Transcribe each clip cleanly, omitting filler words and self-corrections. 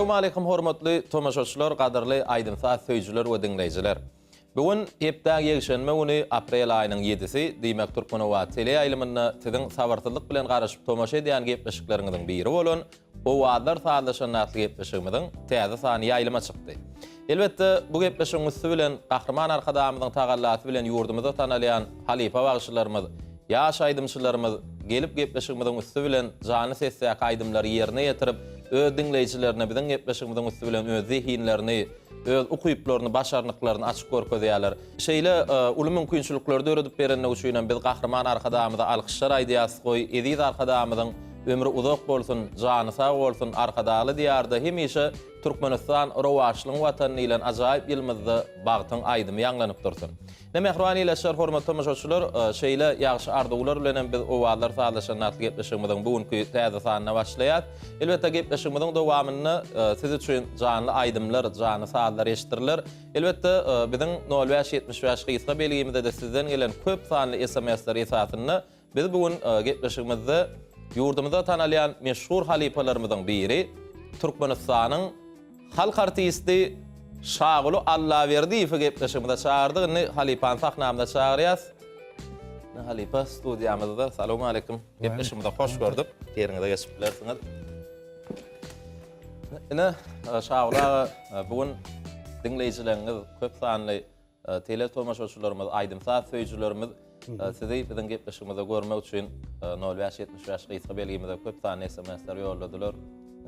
Salowmaleýkim hormatly tomaşaçylar, gadyrly aýdym-saz söýüjiler we diňleýjiler. Bu gün hepdäň ýekşenbe güni, aprel aýynyň ýedisi, diýmek Türkmenobat teleýaýlymynda siziň sabyrsyzlyk bilen garaşyp tomaşa edýän gepleşikleriňiziň biri bolan Owazlar sazlaşanda atly gepleşigimiziň täze sany ýaýlyma çykdy. Elbetde, bu gepleşigiň üsti bilen Gahryman Arkadagymyzyň tagallasy bilen ýurdumyzda tanalýan halypa bagşylarymyz, ýaş aýdymçylarymyz gelip gepleşigimiziň üsti bilen janly sesdäki aýdymlary ýerine ýetirip, öz diňleýjilerine biziň gepleşigimiziň üsti bilen öz zehinlerini, öz ukyplaryny, başarnyklaryny açyp görkezýärler. Şeýle uly mümkinçilikleri döredip berenligi üçin hem biz Gahryman Arkadagymyza alkyşlar aýdýarys. Goý, eziz Arkadagymyzyň ömri uzak bolsun, jany sag bolsun, Arkadagly Diýarda hemişe Türkmenistan rowaçlygyň Watany diýlen ajaýyp ýylymyzda bagtyň aýdymy ýaňlanyp dursun. Ine, mähriban ildeşler, hormatly tomaşaçylar, şeýle ýagşy arzuwlar bilen hem biz Owazlar sazlaşanda atly gepleşigimiziň bu günki täze sanyna başlaýarys. Elbetde, gepleşigimiziň dowamynda siz üçin janly aýdymlar, janly sazlar eşitdiriler. Elbetde, biziň nol bäş 75 gysga belgimize-de sizden gelen köp sanly sms-ler esasynda Biz bu gün gepleşigimizde ýurdumyzda tanalýan meşhur halypalarymyzyň biri, Türkmenistanyň halk artisti Şaguly Allaberdiýewi gepleşigimize çagyrdyk. Indi halypany sahnamyza çagyrýas. Ine halypa studiýamyzda. Salowmaleýkim. Gepleşigimize hoş gördük. Ýeriňize geçip bilersiňiz. Ine Şaguly aga bu gün diňleýjileriňiz köp sanly Tele tomaşaçylarymyz, aýdym-saz söýüjilerimiz sizi biziň gepleşigimizde görmek üçin nol bäş 75 gysga belgimize köp sanly SMS-ler ýolladylar.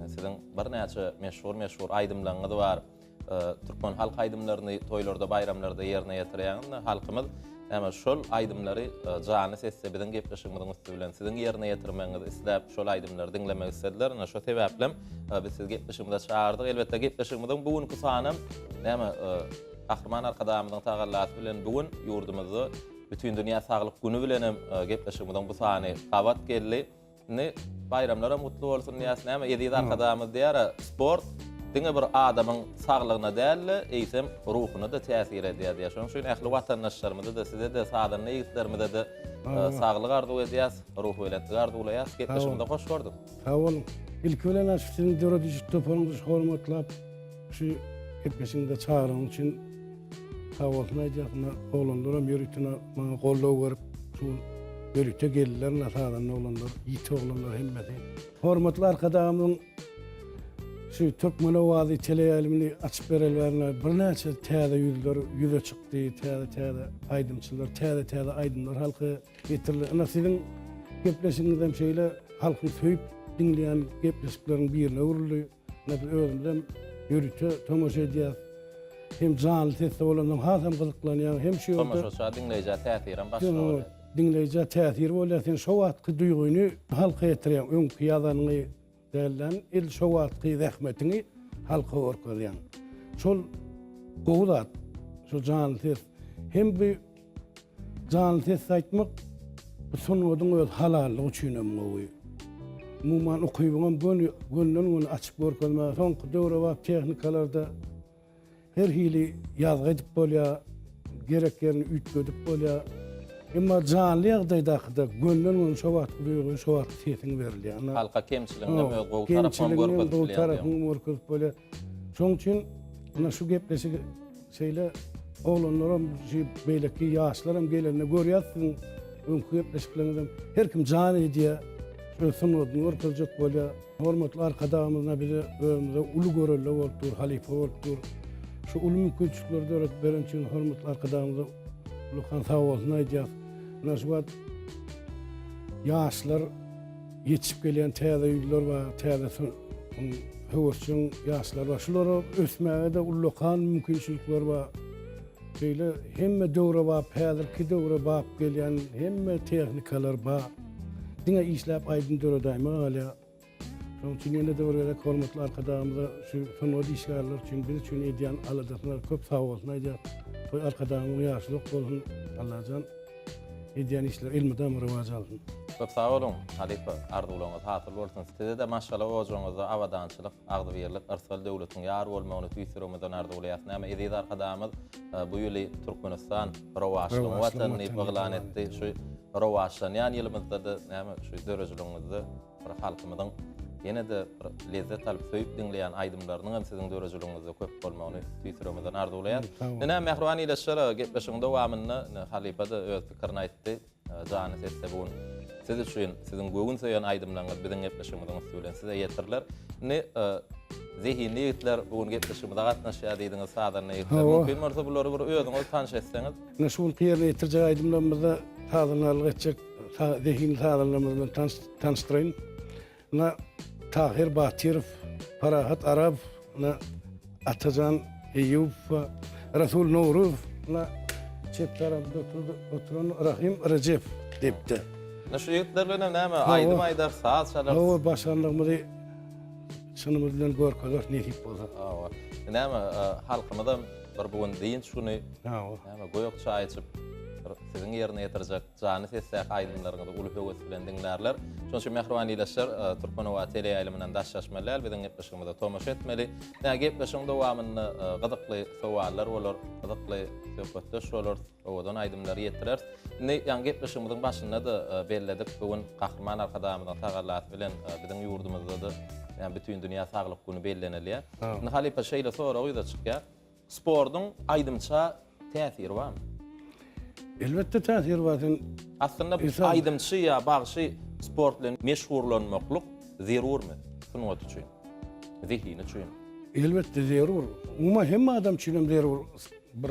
Siziň birnäçe meşhur-meşhur aýdymlaryňyz bar. Türkmen halk aýdymlaryny toýlarda, baýramlarda ýerine ýetirýäňiz. Halkymyz näme şol aýdymlary janly sesde biziň gepleşigimiziň üsti bilen siziň ýerine ýetirmegiňizi isläp, şol aýdymlary diňlemek islediler. Ine şo sebäplem biz sizi gepleşigimize çagyrdyk. Elbetde gepleşigimiziň bu günki sanam näme Gahryman Arkadagymyzyň tagallasy bilen bu gün ýurdumyzda Bütindünýä saglyk güni bilen hem gepleşigimiziň bu sany gabat geldi. Indi baýramlaram gutly bolsun diýýäs. Näme eziz Arkadagymyz diýýär, sport diňe bir adamyň saglygyna däl-de, eýsem ruhuna-da täsir edýär diýýär. Şonuň üçin ähli watandaşlarymyza-da, size-de, sazanda ýigitlerimize-de saglyk arzuw edýäs, ruhubelentlik arzuwlaýas. Gepleşigimize hoş gördük. Sag boluň. Ilki bilen siziň döredijilik toparyňyzy hormatlap, Şu gepleşigiňize çagyranyň üçin sag bolsun aýdýas. Ine oglanlaram ýörite maňa goldaw berip, şu gün ýörite geldiler ine sazanda oglanlar, ýiti oglanlar hemmesi. Hormatly Arkadagymyzyň şu Türkmen owazy teleýaýlymyny açyp bereli bärine birnäçe täze ýüzler ýüze çykdy, täze-täze aýdymçylar, täze-täze aýdymlar halka getirildi. Ine siziň gepleşigiňiz hem şeýle halkyň söýüp diňleýän gepleşikleriň birine öwrüldi. Ine biz özümizem ýörite tomaşa edýäs. Hem janly sesde bolansoň hasam gyzyklanýaň. Hem şu ýerde Tomaşaça, diňleýjä täsirem başga bolýar. Diňleýjä täsir bolýar. Sen şo wagtky duýgyny halka ýetirýäň. Öňki ýazanyňy dälden, edil şo wagtky zähmetiňi halka görkezýäň. Şol gowy zat. Şo janly ses. Hem bu Janly sesde aýtmak bu sungatyň öz halallygy üçin hem gowy. Umuman ukybyňam göni gönden-göni açyp görkezmäge soňky döwrebap tehnikalarda her hili ýazgy edip bolýar, gerek ýerini üýtgedip bolýar. Emma janly ýagdaýdakyda gönden-göni şo wagtky duýgy, şo wagtky sesiň berilýär. Halka kemçiligiňem öz gowy tarapyňam görkezip bilýär. Gowy tarapyňam görkezip bolýar. Şonuň üçin ine şu gepleşigi Şeýle oglanlaram şu beýleki ýaşlaram gelende görýäs siziň öňki gepleşikleriňizem her kim jan edýär, öz sungatyny görkezjek bolýar. Hormatly Arkadagymyzna bize özümize uly görelde bolup dur, halypa bolup dur. Şu uly mümkinçilikleri döredip beren üçin hormatly Arkadagymyza ullakan sag bolsun aýdýas. Mine şu wagt ýaşlar ýetişip gelýän täze ýüzler bar, täze höwesjeň ýaşlar bar. Şulara ösmäge-de ullakan mümkinçilikler bar. Şeýle hemme döwrebap, häzirki döwre bap gelýän hemme tehnikalar bar. Diňe işläp aýdym döredäýmek galýar. Şonuň üçin ýene-de bir gezek hormatly Arkadagymyza şu sungat işgärleri üçin, biz üçin edýän aladasyna köp sagbolsun aýdýarys. Goý Arkadagymyzyň ýaşy uzak bolsun, Allajan! Edýän işleri elmydama rowaç alsyn. Köp sag boluň, halypa, arzuwlaryňyz hasyl bolsun. Size-de maşgala ojagyňyzda abadançylyk, agzybirlik, yrsgal-döwletiň ýar bolmagyny tüýs ýüregimizden arzuwlaýas. Näme, eziz Arkadagymyz bu ýyly Türkmenistan, rowaçlygyň Watany diýip yglan etdi. Şu rowaçlanýan ýylymyzda-da näme, şu dörejiligiňizde bir halkymyzyň. ýene-de bir lezzet alyp söýüp diňleýän aýdymlarynyň hem siziň döredijiligiňizde köp bolmagyny tüýs ýüregimizden arzuwlaýarys. Ine, mähriban ildeşler, gepleşigiň dowamynda ine, halypa-da öz pikirini aýtdy. Jany sesde bu gün siz üçin siziň göwün söýen aýdymlaryňyz biziň gepleşigimiziň üsti bilen size ýetiriler. Indi zehinli ýigitler bu gün gepleşigimize gatnaşýar diýdiňiz, sazanda ýigitler. Mümkin bolsa bulary bir özüňiz tanyş etseňiz. Ine şu günki ýerine ýetirjek aýdymlarymyzda sazandarlyk etjek zehinli sazandalarymyz bilen tanyşdyraýyn. Ine Tahyr Batyrow, Parahat Arabow, ine Atajan Eýýubow, Rasul Nowruzow, ine çep tarapda oturan Rahym Rejepow depde. Ine şu ýigitler bilen hem näme aýdym aýdar, saz çalarys. Hawa, başarnygymyzy çynymyz bilen görkezeris nesip bolsa. Hawa. Näme halkymyzam bir bu gün dynç güni. Hawa. Näme gök çaý içip bir siziň ýerine ýetirjek jany sesdäki aýdymlaryňyzy uly höwes bilen diňlärler. Şonuň üçin mähriban ildeşler, Türkmen owazy teleýaýlymyndan daşlaşmaly däl, biziň gepleşigimize tomaşa etmeli. Ine, gepleşigiň dowamynda gyzykly sowallar bolar, gyzykly söhbetdeş bolarys, owadan aýdymlary ýetireris. Indi ýaňy gepleşigimiziň başynda-da belledik, bu gün Gahryman Arkadagymyzyň tagallasy bilen biziň ýurdumyzda-da Bütindünýä saglyk güni bellenilýär. Indi halypa şeýle sorag ýüze çykýar. Sportuň aýdymça täsiri barmy? Elbetde täsiri bar. Sen Aslynda aýdymçy ýa bagşy sport bilen meşgullanmaklyk zerurmy sungat üçin? Zehin üçin? Elbetde zerur. Umuman hemme adam üçin hem zerur bir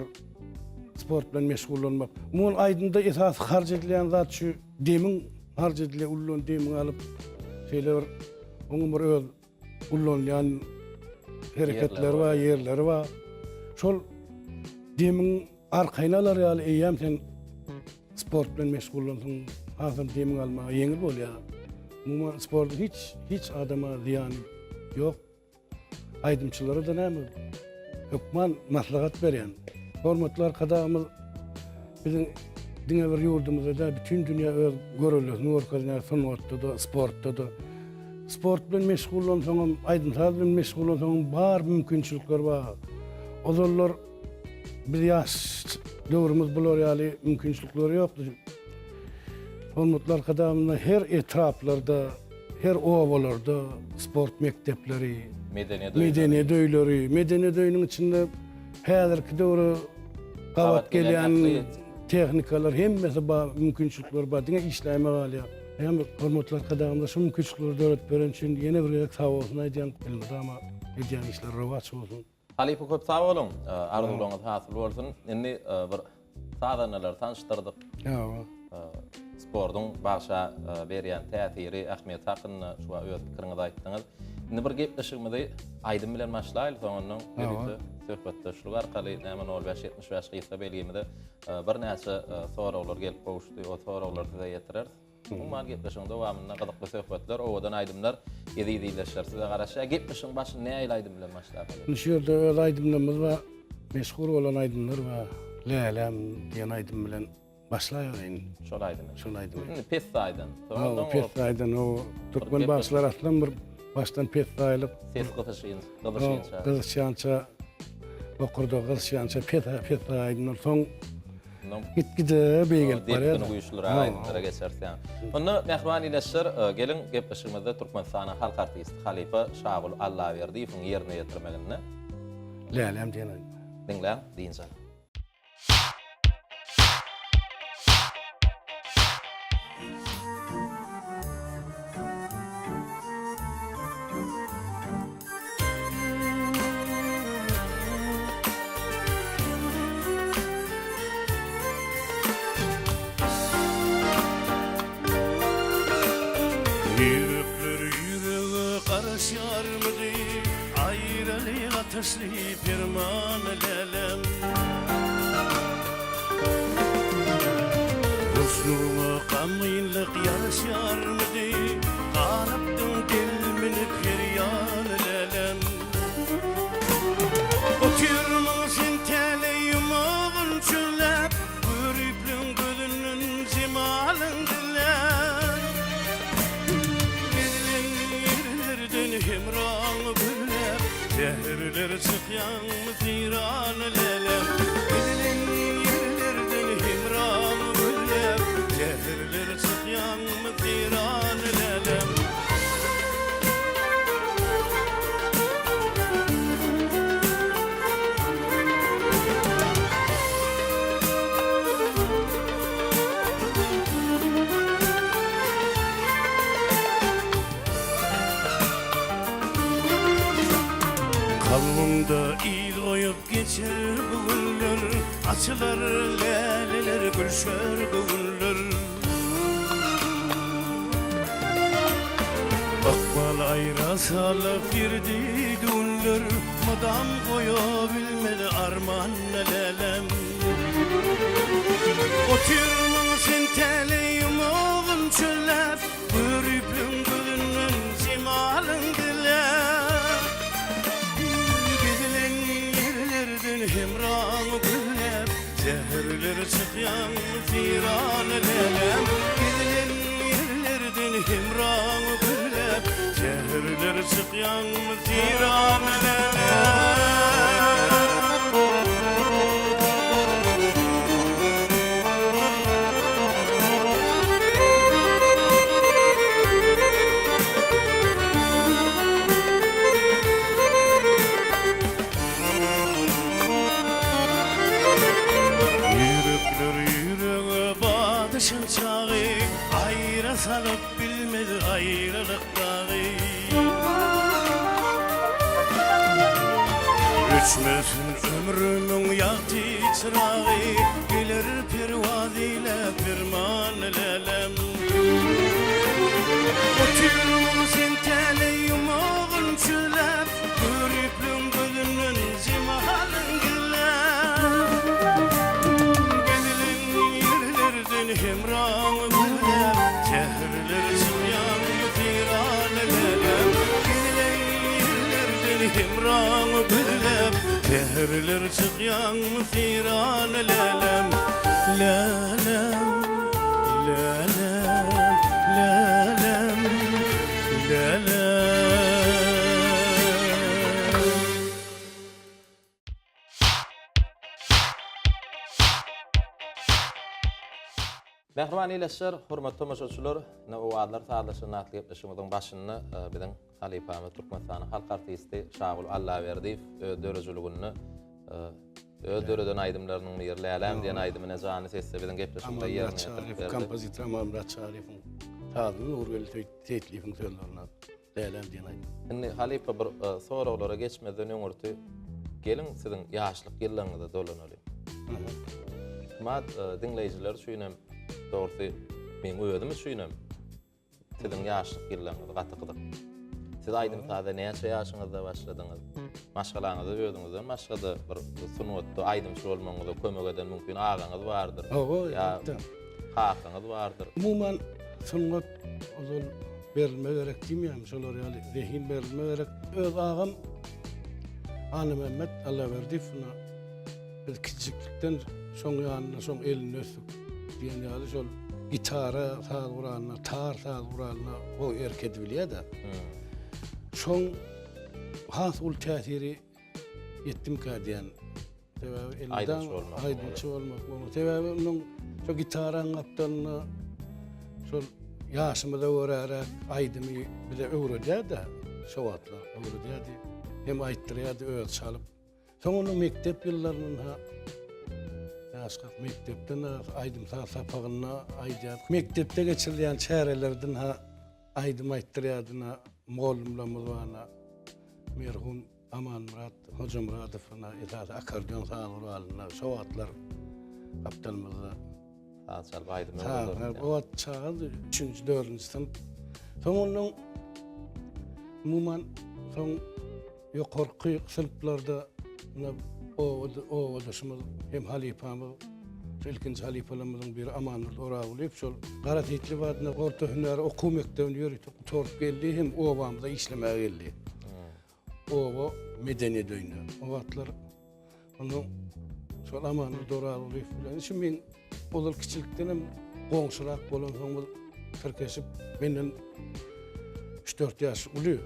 sport bilen meşgullanmak. Umuman aýdymda esasy harç edilýän zat şu demiň harç edilýär, ullan demiňi alyp şeýle bir onuň bir öz ullanylýan hereketleri bar, ýerleri bar. Şol demiň arkaýyn alar ýaly eýýäm sen sport bilen meşgullansaň, hasam demiň almaga ýeňil bolýar. Umuman sportuň hiç hiç adama zyýany ýok. Aýdymçylara-da näme hökman maslahat berýän. Hormatly Arkadagymyz biziň diňe bir ýurdumyzda däl, bütin dünýä öz göreldesini görkezýär sungatda-da, sportda-da. Sport bilen meşgullansaňam, aýdym-saz bilen meşgullansaňam bar mümkinçilikler bar. Ozallar biz ýaş döwrümiz bular ýaly mümkinçilikler ýokdy. Hormatly Arkadagymyzda her etraplarda, her obalarda sport mekdepleri, medeniýet öýleri, medeniýet öýleri, medeniýet öýüniň içinde häzirki döwre gabat gelýän tehnikalar hemmesi bar, mümkinçilikler bar. Diňe işläýmek galýar. Hem hormatly Arkadagymyza şu mümkinçilikleri döredip beren üçin ýene bir gezek sag bolsun aýdýan. Elmydama edýän işleri rowaç bolsun. Halypa köp sag boluň. Arzuwlaryňyz hasyl bolsun. Indi bir sazandalary tanyşdyrdyk. Hawa. Sportuň bagşa berýän täsiri, ähmiýeti hakynda şu wagt öz pikiriňizi aýtdyňyz. Indi bir gepleşigimizi aýdym bilen başlaýly, soňundan ýörite söhbetdeşlik arkaly näme nol bäş 75 gysga belgimize birnäçe soraglar gelip gowuşdy. O soraglary size ýetireris. Umuman gepleşigiň dowamynda gyzykly söhbetler, owadan aýdymlar, eziz ildeşler size garaşýar. Gepleşigiň başyny nähili aýdym bilen başlap Indi şu ýerde öz aýdymlarymyz bar. Meşhur bolan aýdymlar bar. Läläm diýen aýdym bilen başlaýaýyn. Şol aýdymy. Şol aýdymy. Indi pessaýdan. Soňundan pessaýdan o türkmen bagşylary aslan bir başdan pessaýlyk. Ses gysyşyn, gyzyşynça. Gyzyşýança okurda gyzyşýança pes pessaýdan soň gitgide beýgelip barýar. Depgini güýçliräk aýdymlara geçeris ýa. Onda mähriban ildeşler, geliň gepleşigimizde Türkmenistanyň halk artisti halypa Şaguly Allaberdiýewiň ýerine ýetirmeginde Läläm diýen aýdym. Diňläň, dynç alyň. Ýürekler ýürege garaşýarmydy, Aýralyk ataşly perman lälem. Hoşlugyňa gamgynlyk ýaraşýarmydy, Galypdyň delminip her ýan lälem. Otyrmyň sen täleý ýumagyn çözläp, Göripliň gözünden jemalyň diläp. Gezilen ýerlerden hemraňy gözläp, Säherler çykýaňmy seýran lälem. Gezilen ýerlerden hemraňy gözläp, Säherler çykýaňmy seýran lälem. Yz goýup geçer bu günler, Açylar läleler, gülşer göwünler. Ykbal aýra salyp girdi düwünler, Mydam goýa bilmedi arman läläm. Otyrmyň sen täleý ýumagyn çölläp, Göripliň gözünden jemalyň diläp. Gezilen ýerlerden hemraň gözläp, Zäherler çykýaň seýran läläm. Gezilen ýerlerden hemraň gözläp, Zäherler çykýaň seýran läläm. Ýürekler ýürege badyşan çagy, Aýra salyp bilmez aýralyk dagy. Öçmesin ömrümiň ýagty çyragy, Geler perwaz eýle perman lälem. Otyrmyň sen täleý ýumagyn çözläp, Göripliň gözünden jemalyň gizläp. Gezilen ýerlerden hemraň gözläp, Säherler çykýaň seýran lälem. Gezilen ýerlerden hemraň gözläp, Säherler çykýaň seýran lälem. Lälem, lälem, lälem, lälem. Mähriban ildeşler, hormatly tomaşaçylar, ine Owazlar sazlaşanda atly gepleşigimiziň başynda e, biziň halypamyz Türkmenistanyň halk artisti Şaguly Allaberdiýew öz döredijiliginde e, öz döreden aýdymlarynyň biri Läläm diýen aýdymyny janly sesde biziň gepleşigimizde ýerine ýetirip berdi. Kompozitor Amanmyrat Çaryýewiň sazyny Nurgeldi Seýitliýewiň sözlerine Läläm diýen aýdym. Indi halypa bir e, soraglara geçmezden öňürti geliň siziň ýaşlyk ýyllaryňyza dolanalyň. Mat e, diňleýjiler üçin hem dogrusy meň özüm üçin hem siziň ýaşlyk ýyllaryňyz gaty gyzyk. Siz aýdym-saza näçe ýaşyňyzda başladyňyz? Maşgalaňyzda özüňizden başga-da bir sungatda aýdymçy bolmagyňyza kömek eden mümkin agaňyz bardyr. Hawa, elbetde. Kakaňyz bardyr. Umuman sungat ozal berilme gerek diýmeýän, şolar ýaly zehin berilme gerek. Öz agam Annamämmet Allaberdiýew biz kiçijiklikden şoň ýanynda, şoň elinde ösdük diýen ýaly şol gitara saz guralyna, tar saz guralyna gowy erk edibilýär-de. Şoň has uly täsiri ýetdimkä diýen. Sebäbi aýdymçy bolmak. Aýdymçy bolmak. Sebäbi onuň şo gitaraň gapdalynda şol ýaşymyza göräräk aýdymy bize öwredýärdi. Şo wagtlar öwredýärdi. Hem aýtdyrýardy özi çalyp. Soň onuň mekdep ýyllarynda ýaşkak mekdepden aýdym-saz sapagynda aýdýardy. Mekdepde geçirilýän çärelerden ha aýdym aýtdyrýardy mugallymlarymyz bar. Merhum Amanmyrat Hojamyradow esasy akkordeon saz guralynda şo wagtlar gapdalymyzda saz çalyp aýdym öwrederdi. O wagt çagady, üçünji, dördünji synp. Soň ondan umuman soň ýokarky synplarda obadaşymyz hem halypamyz şu ilkinji halypalarymyzyň biri Amandurdy Oragulyýew şol Gara Seýitliýew adynda orta hünär okuw mekdebini ýörite gutaryp geldi hem obamyza işlemäge geldi. Oba medeniýet öýüne. O wagtlar onuň şol Amandurdy Oragulyýew bilen şu men ozal kiçilikden hem goňşurak bolansoň tirkeşip menden 3-4 ýaş uly.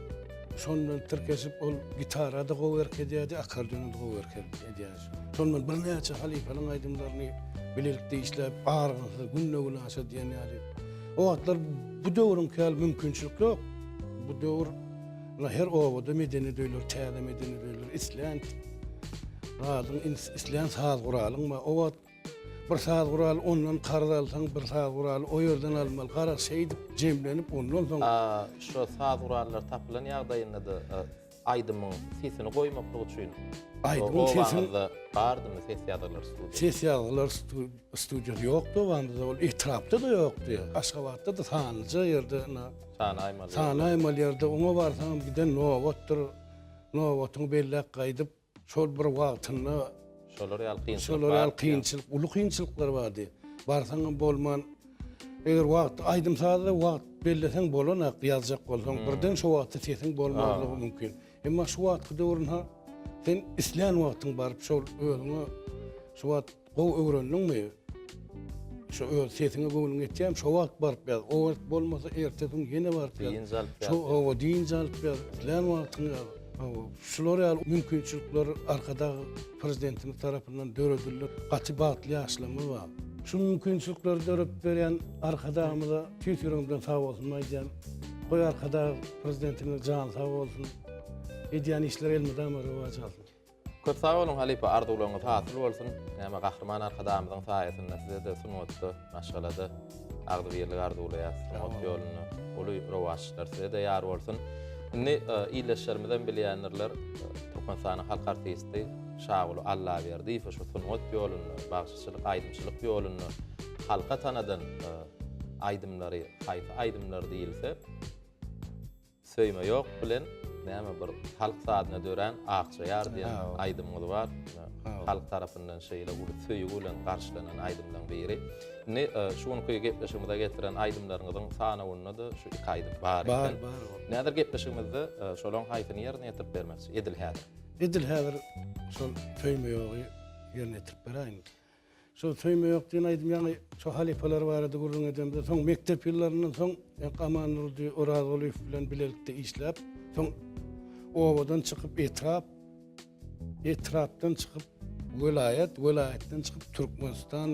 Şondan tirkeşip ol gitara-da gowy erk edýärdi, akkordeona-da gowy erk edýärdi. Şondan birnäçe halypalaryň aýdymlaryny bilelikde işläp, argynsyz günde-günaşa diýen ýaly. O wagtlar bu döwrüňki ýaly mümkinçilik ýok. Bu döwür her obada medeniýet öýleri, täze medeniýet öýleri, islän zadyň, islän saz guralyň bar. O wagt bir saz guraly ondan karz alsaň, bir saz guraly o ýerden almaly. Garaz şeýdip jemlenip ondan soň. Şo saz gurallar tapylan ýagdaýynda-da. Aýdymyň sesini goýmaklyk üçin Aýdymyň sesini obamyzda bardymy ses ýazgylar studiýasy? Ses ýazgylar studiýasy ýokdy obamyzda, ol etrapda-da ýokdy. Aşgabatda-da sanlyja ýerde ynha. Sanaýmaly. Sanaýmaly ýerde, oňa barsaňam giden nobatdyr. Nobatyňy belläp gaýdyp, şol bir wagtynda Şolar ýaly kynçylyk Şolar ýaly kynçylyk, uly kynçylyklar bardy. Barsaňam bolman, eger wagt, aýdym-sazda wagt belleseň bolanak, ýazjak bolsaň, birden şo wagtda sesiň bolmazlygy mümkin. Emma şu wagtky döwrün-ha sen islän wagtyň baryp şol özüňe şu wagt gowy öwrendiňmi, şu öz sesiňe göwnüň ýetýärmi, şo wagt baryp ýaz. O wagt bolmasa ertesi gün ýene baryp ýaz. Dynç alyp ýaz. Şo hawa dynç alyp ýaz, islän wagtyň ýaz. Hawa, şular ýaly mümkinçilikler Arkadag Prezidentimiz tarapyndan döredildi. Gaty bagtly ýaşlarymyz bar. Şu mümkinçilikleri döredip berýän Arkadagymyza tüýs ýüregimden sag bolsun aýdýan. Goý Arkadag Prezidentimiziň jany sag bolsun. Edýän işleri elmydama rowaç alsyn. Köp sag boluň halypa arzuwlaryňyz hasyl bolsun. Näme Gahryman Arkadagymyzyň saýasynda size-de sungatda, maşgalada agzybirlik arzuwlaýas. Sungat ýolunda uly rowaçlyklar size-de ýar bolsun. Indi ildeşlerimizem bilýändirler, Türkmenistanyň halk artisti Şaguly Allaberdiýewi şu sungat ýolunda, bagşyçylyk, aýdymçylyk ýolunda halka tanadan aýdymlary haýsy aýdymlar diýilse, Söýme ýok bilen näme bir halk sazyna dörän Akja ýar diýen aýdymyňyz bar. Halk tarapyndan şeýle uly söýgi bilen garşylanan aýdymlaryň biri. Indi şu günki gepleşigimize getiren aýdymlaryňyzyň sanawynda-da şu iki aýdym bar eken. Bar, bar. Häzir gepleşigimizde şolaryň haýsyny ýerine ýetirip bermekçi? Edil häzir. Edil häzir şol Söýme ýogy ýerine ýetirip beräýin. Şol Söýme ýok diýen aýdym ýaňy şo halypalar barada gürrüň edemde soň mekdep ýyllaryndan soň ýaňky Amandurdy Orazgulyýew bilen bilelikde işläp, soň obadan çykyp etrap, etrapdan çykyp welaýat, welaýatdan çykyp Türkmenistan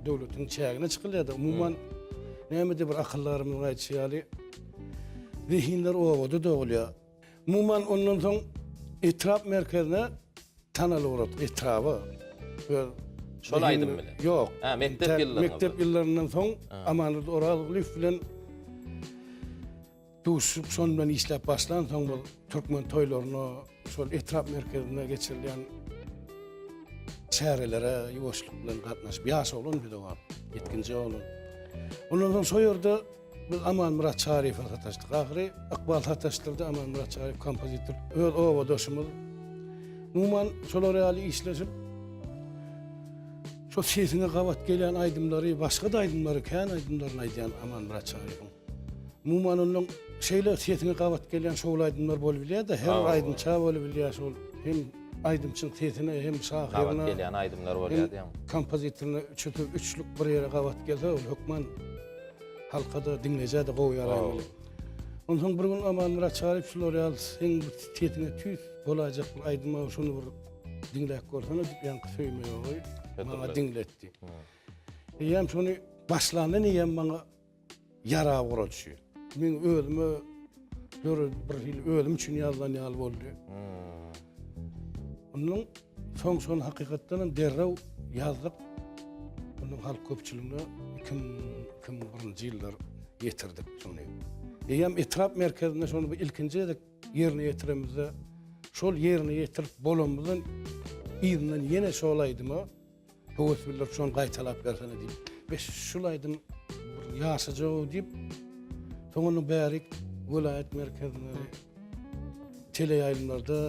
döwletiniň çägine çykylýar-da. Umuman näme diýip bir akyldarymyzyň aýdyşy ýaly zehinler obada dogulýar. Umuman ondan soň etrap merkezine tanalyp ugradyk etraba. Öz Şol aýdym bilen? Ýok. Ha, mekdep ýyllaryndan. Mekdep ýyllaryndan soň Amanurdy Orazgulyýew bilen duşup, şon bilen işläp başlan soň bu türkmen toýlaryna, şol etrap merkezinde geçirilýän çärelere ýuwaşlyk bilen gatnaşyp, ýaş oglan bir de wagt, ýetginjek oglan. Ondan soň şo ýerde Biz Amanmyrat Çaryýewe sataşdyk. Ahyry ykbal sataşdyrdy Amanmyrat Çaryýew kompozitor. Öz obadaşymyz. Umuman şolar ýaly işleşip şo sesiňe gabat gelýän aýdymlary, başga-da aýdymlary, kän aýdymlaryny aýdýan Amanmyrat Çaryýewiň. Umuman ondan şeýle sesiňe gabat gelýän şowly aýdymlar bolup bilýär-de, her bir aýdymça bolup bilýär şol hem aýdymçyň sesine hem şahyryna gabat gelýän aýdymlar bolýar diýýäň. Kompozitoryna üçüsi üçlük bir ýere gabat gelse ol hökman Halka-da, diňlejä-de gowy ýaraýmaly. Onsoň bir gün Amanmyrat Çaryýew şular ýaly seň bu sesiňe tüýs bolaýjak bir aýdym bar, şony bir diňläp görsene diýip, ýaňky Söýme ýogy maňa diňletdi. Eýýäm şony başlandan eýýäm maňa ýarap ugrady şu. Meň özüme döredip bir hili özüm üçin ýazylan ýaly boldy. Ondan Soň şony hakykatdan hem derrew ýazdyk. Ondan halk köpçüligine 2001-nji ýyllar ýetirdik şony. Eýýäm etrap merkezinde şony bir ilkinji gezek ýerine ýetiremizde, şol ýerine ýetirip bolanymyzdan yzyndan ýene şol aýdyma höwes bildirip şony gaýtalap bersene diýip, we şul aýdym bir ýaşajak diýip, soň ony bärik welaýat merkezine teleýaýlymlarda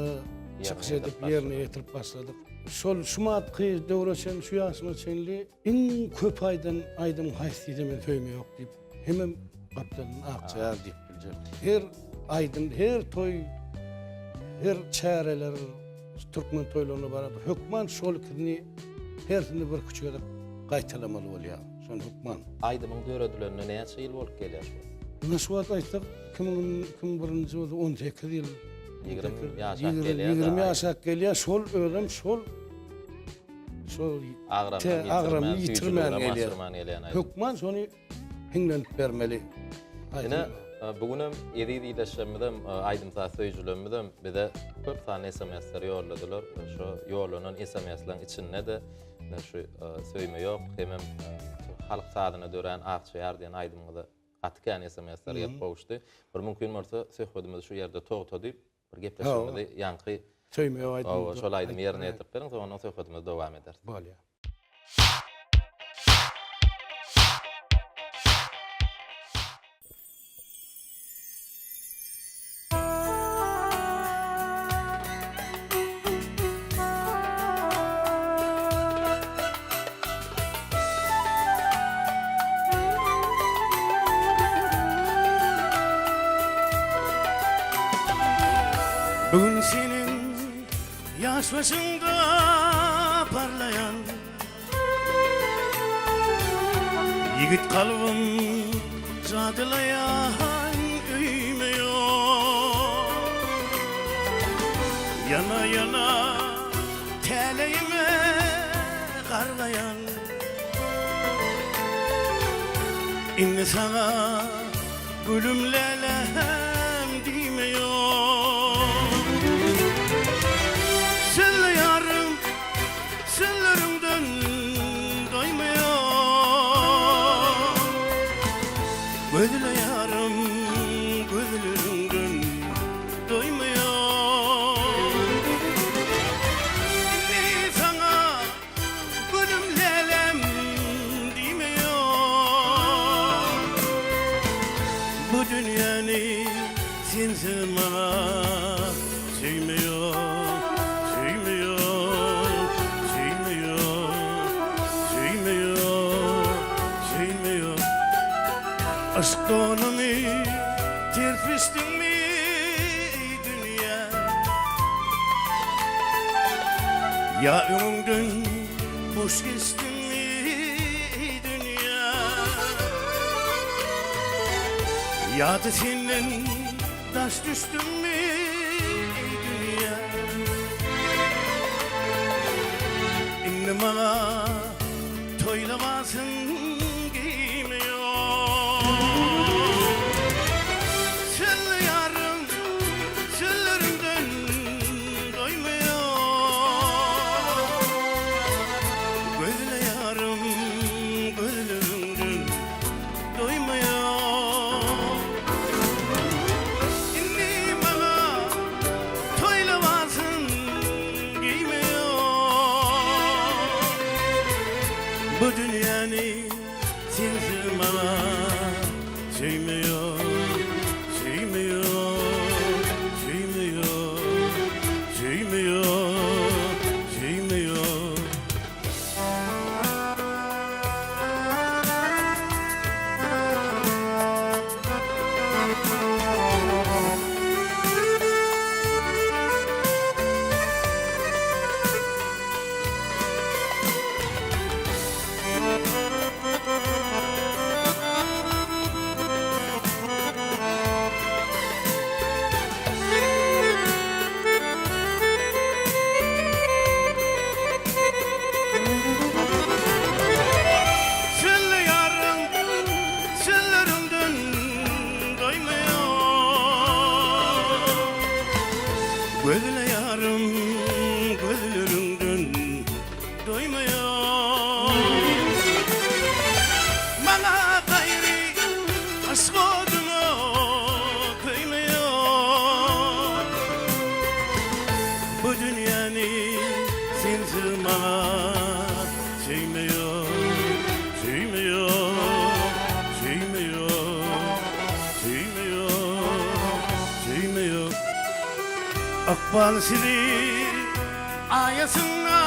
çykyş edip ýerine ýetirip başladyk. Şol şu matky döwre çenli, şu ýaşyma çenli iň köp aýdan aýdym haýsy diýse men söýme ýok diýip, hemem gapdalyndan Akja ýar diýip biljek. Her aýdym, her toý, her çäreler, türkmen toýlaryna baranda hökman şol ikisini hersini bir küçük gezek gaýtalamaly bolýar. Şony hökman. Aýdymyň döredilenine näçe ýyl bolup gelýär şu? Indi şu wagt aýtsak, 2001-nji bolsa 18 ýyl. 20 ýaşap gelýär. 20 ýaşap gelýär. Şol özem şol şol agramyny ýitirmän gelýär. Hökman şony hiňlenip bermeli. Ine, bu günem eziz ildeşlerimizem, aýdym-saz söýüjilerimizem bize köp sanly SMS-leri ýolladylar. Şo ýollanan SMS-leriň içinde-de ine şu Söýme ýok hemem halk sazyna dörän Akja ýar diýen aýdymyňyza gaty kän SMS-ler gelip gowuşdy. Bir mümkin bolsa söhbedimizi şu ýerde togtadyp. Bir gepleşigimizi ýaňky Söýme ýok aýdymy. Hawa, şol aýdymy ýerine ýetirip beriň, soň ondan söhbetimizi dowam ederis. Bolýar. Bu gün seniň ýaş başyňda parlaýan Ýigit kalbym jadylaýan öýme ýok Ýana ýana täleýime gargaýan Indi saňa gülüm läläm diýme ýok Sözle ýarym Sözleriňden doýmaýan Gözle ýarym gözleriňden doýmaýan Indi saňa gülüm lälem diýmeýän Bu dünýäni sensiz maňa söýme ýok, söýme ýok, söýme ýok, söýme ýok, söýme ýok. Yşk donuny ters biçdiňmi eý dünýä? Ýa öňüňden boş geçdiňmi eý dünýä? Ýa-da senden daş düşdümmi eý dünýä? Indi maňa toýlamasyn geýme ýok. Sözle ýarym, sözleriňden doýmaýan. Gözle ýarym, gözleriňden doýmaýan. Indi maňa toý lybasyn geýmeýän. Bu dünýäni sensiz maňa söýmeýän, söýmeýän, söýmeýän, söýmeýän, söýmeýän. Sözle ýarym, sözleriňden doýmaýan. Gözle ýarym, gözleriňden doýmaýan. Maňa gaýry aşk oduna köýmeýän. Bu dünýäni sensiz maňa söýme ýok, söýme ýok, söýme ýok, söýme ýok, söýme ýok. Ykbal sizi aýasynda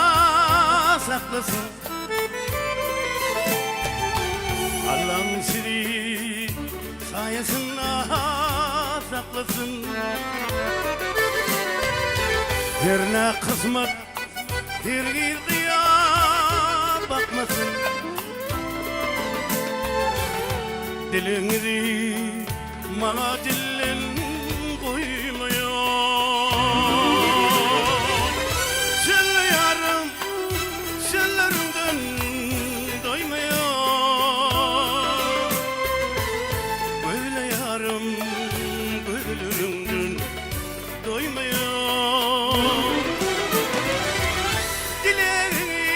saklasyn. Allam sizi saýasynda saklasyn. Herne kysmat hergiz gyýa bakmasyn. Diliňizi maňa dillen goýmaýan. Sözle ýarym, sözleriňden doýmaýan. Gözle ýarym, gözleriňden doýmaýan. Dilegiňi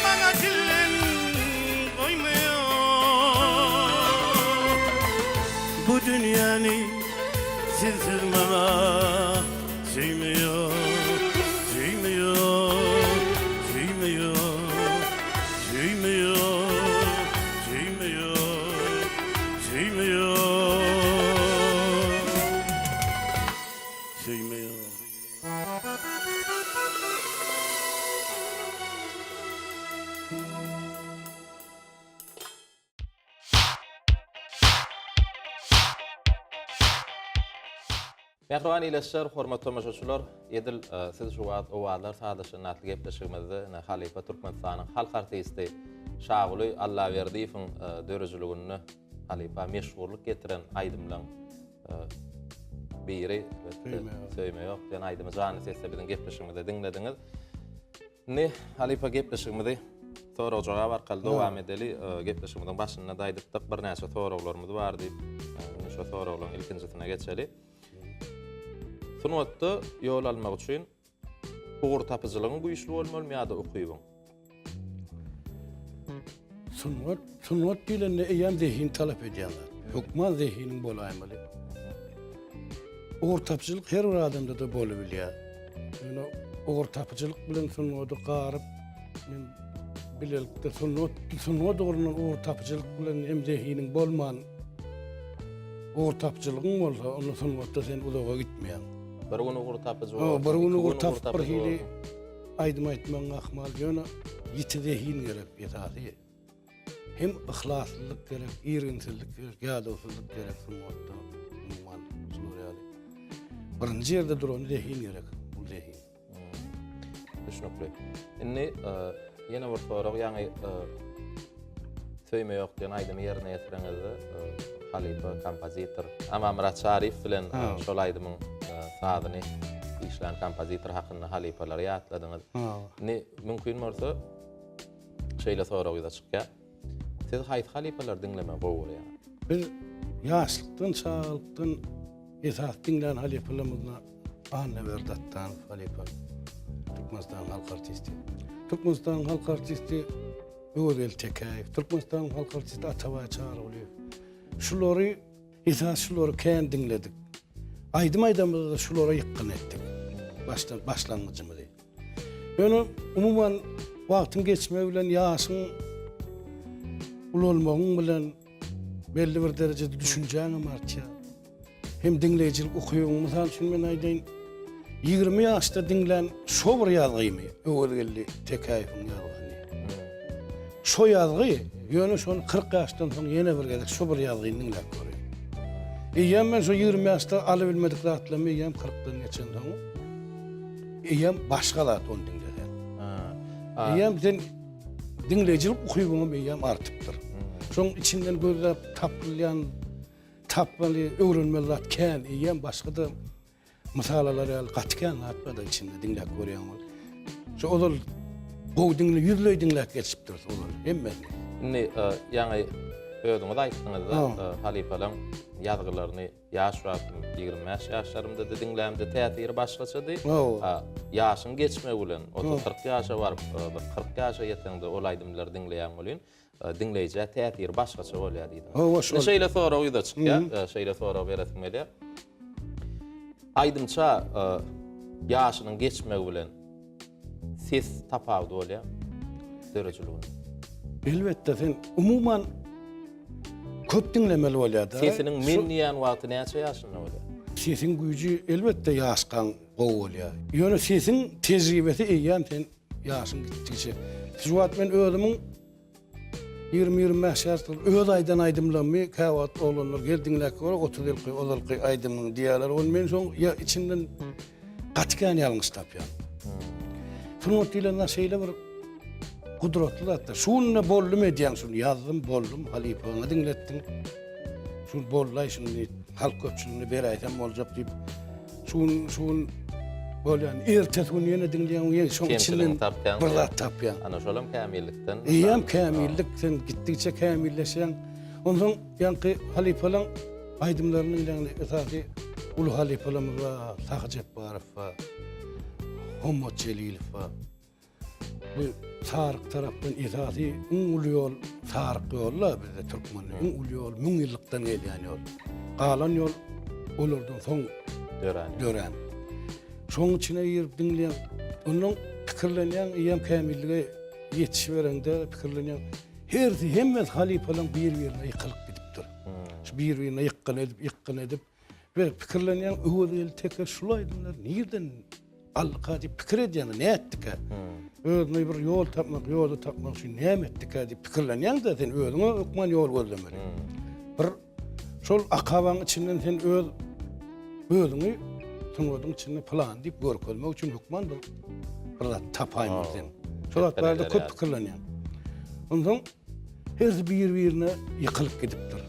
maňa dillen goýmaýan. Bu dünýäni sensiz maňa. Söýme ýok, söýme ýok, söýme ýok, söýme ýok, söýme ýok, söýme ýok, söýme ýok. Mähriban ildeşler, hormatly tomaşaçylar, edil e, siz şu wagt Owazlar sazlaşan atly gepleşigimizde ine halypa Türkmenistanyň halk artisti Şaguly Allaberdiýewiň e, döredijiliginde halypa meşhurlyk getiren aýdymlaryň e, biri Söýme ýok diýen aýdymy janly sesde biziň gepleşigimizde diňlediňiz. Indi halypa gepleşigimizi sorag-jogap arkaly dowam edeli. Gepleşigimiziň başynda-da aýdypdyk, birnäçe soraglarymyz bar diýip. Indi şo soraglaryň ilkinjisine geçeli. Sungatda ýol almak üçin ugur tapyjylygyň güýçli bolmalymy ýa-da ukybyň? Sungat, sungat diýlende eýýäm zehin talap edýän zat. Hökman zehiniň bolaýmaly. Ugur tapyjylyk her bir adamda-da bolubilýär. Ýöne ugur tapyjylyk bilen sungady garyp, men bilelikde sungat, sungat ugrundan ugur tapyjylyk bilen hem zehiniň bolman ugur tapyjylygyň bolsa, onda sungatda sen uzaga gitmeýäň. Bir gün ugur tapyjy bolarsyň. Bir gün ugur tapyp bir hili aýdym aýtmagyň ahmal, ýöne ýiti zehin gerek esasy. Hem yhlaslylyk gerek, irginsizlik gerek, ýadawsyzlyk gerek sungatda. Umuman, şular ýaly. Birinji ýerde duran zehin gerek, bu zehin. Hmm. Düşnükli. Indi e, ýene bir sorag, ýaňy e, Söýme ýok diýen aýdymy ýerine ýetireňizde e, halypa kompozitor Amanmyrat Çaryýew bilen şol aýdymyň sazyny işlän kompozitor hakynda halypalary ýatladyňyz. Indi mümkin bolsa Şeýle sorag ýüze çykýar. Siz haýsy halypalary diňlemegi gowy görýäňiz? Biz ýaşlykdan, çagalykdan esasy diňlän halypalarymyzda Annaberdi Atdanow halypa, Türkmenistanyň halk artisti. Türkmenistanyň halk artisti Öwezgeldi Tekäýew, Türkmenistanyň halk artisti Atabaý Çarygulyýew. Şulary esasy şulary kän diňledik. Aýdym aýdamyzda-da şulara ýykgyn etdik. Başdan başlangyjymyzy. Ýöne umuman wagtyň geçmegi bilen ýaşyň ulalmagyň bilen belli bir derejede düşünjäň hem artýar. Hem diňleýjilik ukybyň, mysal üçin men aýdaýyn, 20 ýaşda diňlän şo bir ýazgymy, Öwezgeldi Tekäýewiň ýazgysyny. Şo ýazgy, ýöne şony 40 ýaşdan soň ýene bir gezek şo bir ýazgyny diňläp görýän. Eýýäm men şo 20 ýaşda alabilmedik zatlarymy eýýäm 40-dan geçensoň Eýýäm başga zat ony diňleseň. Eýýäm sen diňleýjilik ukybyňam eýýäm artypdyr. Şoň içinden gözläp tapylýan tapmaly, öwrenmeli zat kän. Eýýäm başga-da mysal alar ýaly gaty kän zat bar-da içinde diňläp görýäň ol. Şo ozal gowy diňle, ýüzleý diňläp geçipdiris ozal hemmesini. Indi ýaňy özüňiz aýtdyňyz-da, halypalaň ýazgylaryny Ýaş wagtym, 25 ýaşlarymda-da diňlämde täsiri başgaçady. A ýaşyň geçmegi bilen, 30-40 ýaşa baryp, bir 40 ýaşa ýeteňde ol aýdymlary diňleýäň welin, diňleýjä täsiri başgaça bolýar diýdiňiz. Hawa, şol. Şeýle sorag ýüze çykýar, şeýle sorag beresim gelýär. Aýdymça ýaşynyň geçmegi bilen ses tapawudy bolýar döredijiliginde. Elbetde, sen umuman Köp diňlemeli bolýar-da. Sesiniň men diýýän wagty näçe ýaşynda bolýar? Sesiň güýji elbetde ýaşkaň gowy bolýar. Ýöne sesiň tejribesi eýýäm sen ýaşyň gitdigiçe. Şu wagt men özümiň 20-25 ýaşda öz aýdan aýdymlarymy käwagt oglanlar gel diňläp gör 30 ýylky ozalky aýdymyňy diýýärler. Ony men soň ýa içinden Gaty kän ýalňyş tapýan. Sungat diýlen zat şeýle bir gudratly zatdyr. Şu günde boldum edýäň şuny ýazdym, boldum, halypaňa diňletdiň. Şu bollaý şuny halk köpçüligine beräýsem boljak diýip. Şu gün şu gün bolýan. Ertesi gün ýene diňleýäň, ýene şoň içinden bir zat tapýaň. Ana şolam kämillikden. Eýýäm kämillik, sen gitdigiçe kämilleşýäň. Onsoň ýaňky halypalaň Aýdymlarynyň ýagny esasy uly halypalarymyz bar, Sahy Jepbarow bar, Hommat Jelilow bar. Bu Saryk tarapdan esasy iň uly ýol Saryk ýoly-da bizde türkmende iň uly ýol müň ýyllykdan gelýän ýol. Galan ýol olardan soň dörän. Dörän. Şoň içine girip diňleýäň. Ondan pikirlenýäň, eýýäm kämillige ýetişibereňde pikirlenýäň. Hersi, hemmesi halypalaryň bir-birine ýykylyp gidipdir. Şu bir-birine ýykgyn edip, ýykgyn edip we pikirlenýäň, Öwezgeldi Teke şul aýdymlary nirden aldyka diýip pikir edýäň, nätdikä? Özüne bir ýol tapmak, ýoly tapmak üçin näme etdikä diýip pikirlenýäň-de, sen özüňe hökman ýol gözlemeli. Bir Şol akabaň içinden sen öz özüňi sungatyň içinde plan diýip görkezmek üçin hökman bir bir zat tapaýmaly sen. Şol zat barada köp pikirlenýän. Onsoň hersi bir-birine ýykylyp gidipdir.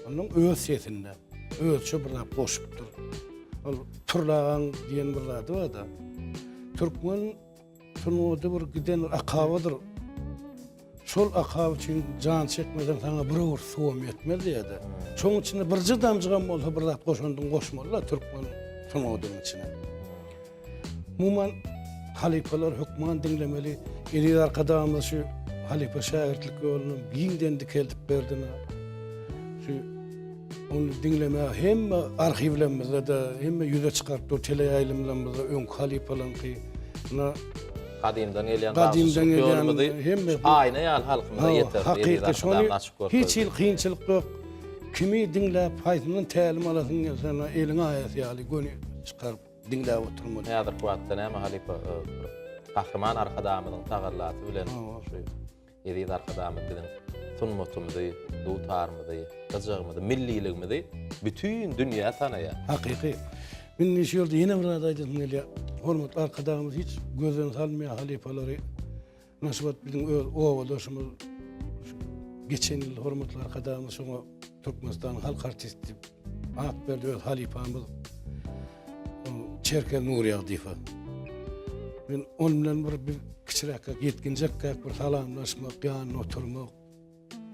Ondan öz sesinde özçe bir zat goşupdyr. Ol Pürli agaň diýen bir zady bar-da. Türkmen Sungaty bir giden bir akabadyr. Şol akaba üçin jan çekmeseň saňa bir owurt suwam ýetmez diýýär-de. Şoň içinde birje damjygam bolsa bir zat goşandyň goşmaly-da türkmen sungatynyň içine. Umuman halypalar hökman diňlemeli. Eziz Arkadagymyz şu halypa şägirtlik ýoluny giňden dikeldip berdi. Şu Ony diňlemäge hemme arhiwlerimizde-de, hemme ýüze çykaryp dur teleýaýlymlarymyzda öňki halypalaryňky. Muna Gadymdan gelýän gadymdan gelýän hemme aýna ýaly halkymyza ýetirdi. Hakyky şony hiç hili kynçylyk ýok. Kimi diňläp, haýsyndan tälim alasyň gelse, eliň aýasy ýaly göni çykaryp diňläp oturmaly. Häzirki wagtda näme halypa Gahryman Arkadagymyzyň tagallasy bilen şu Eziz Arkadagymyz biziň sungatymyzy, dutarymyzy, gyjagymyzy, milliligimizi bütin dünýä tanaýar. Hakyky. Indi şu ýerde ýene bir zat aýdasym gelýär. Hormatly Arkadagymyz hiç gözden salmaýar halypalary. Mine şu wagt biziň öz obadaşymyz geçen ýyl hormatly Arkadagymyz şoňa Türkmenistanyň halk artisti diýip at berdi öz halypamyz Çerkez Nurýagdyýewe. Men onuň bilen bir biz kiçiräkkäk, ýetginjekkäk bir salamlaşmak, ýanynda oturmak,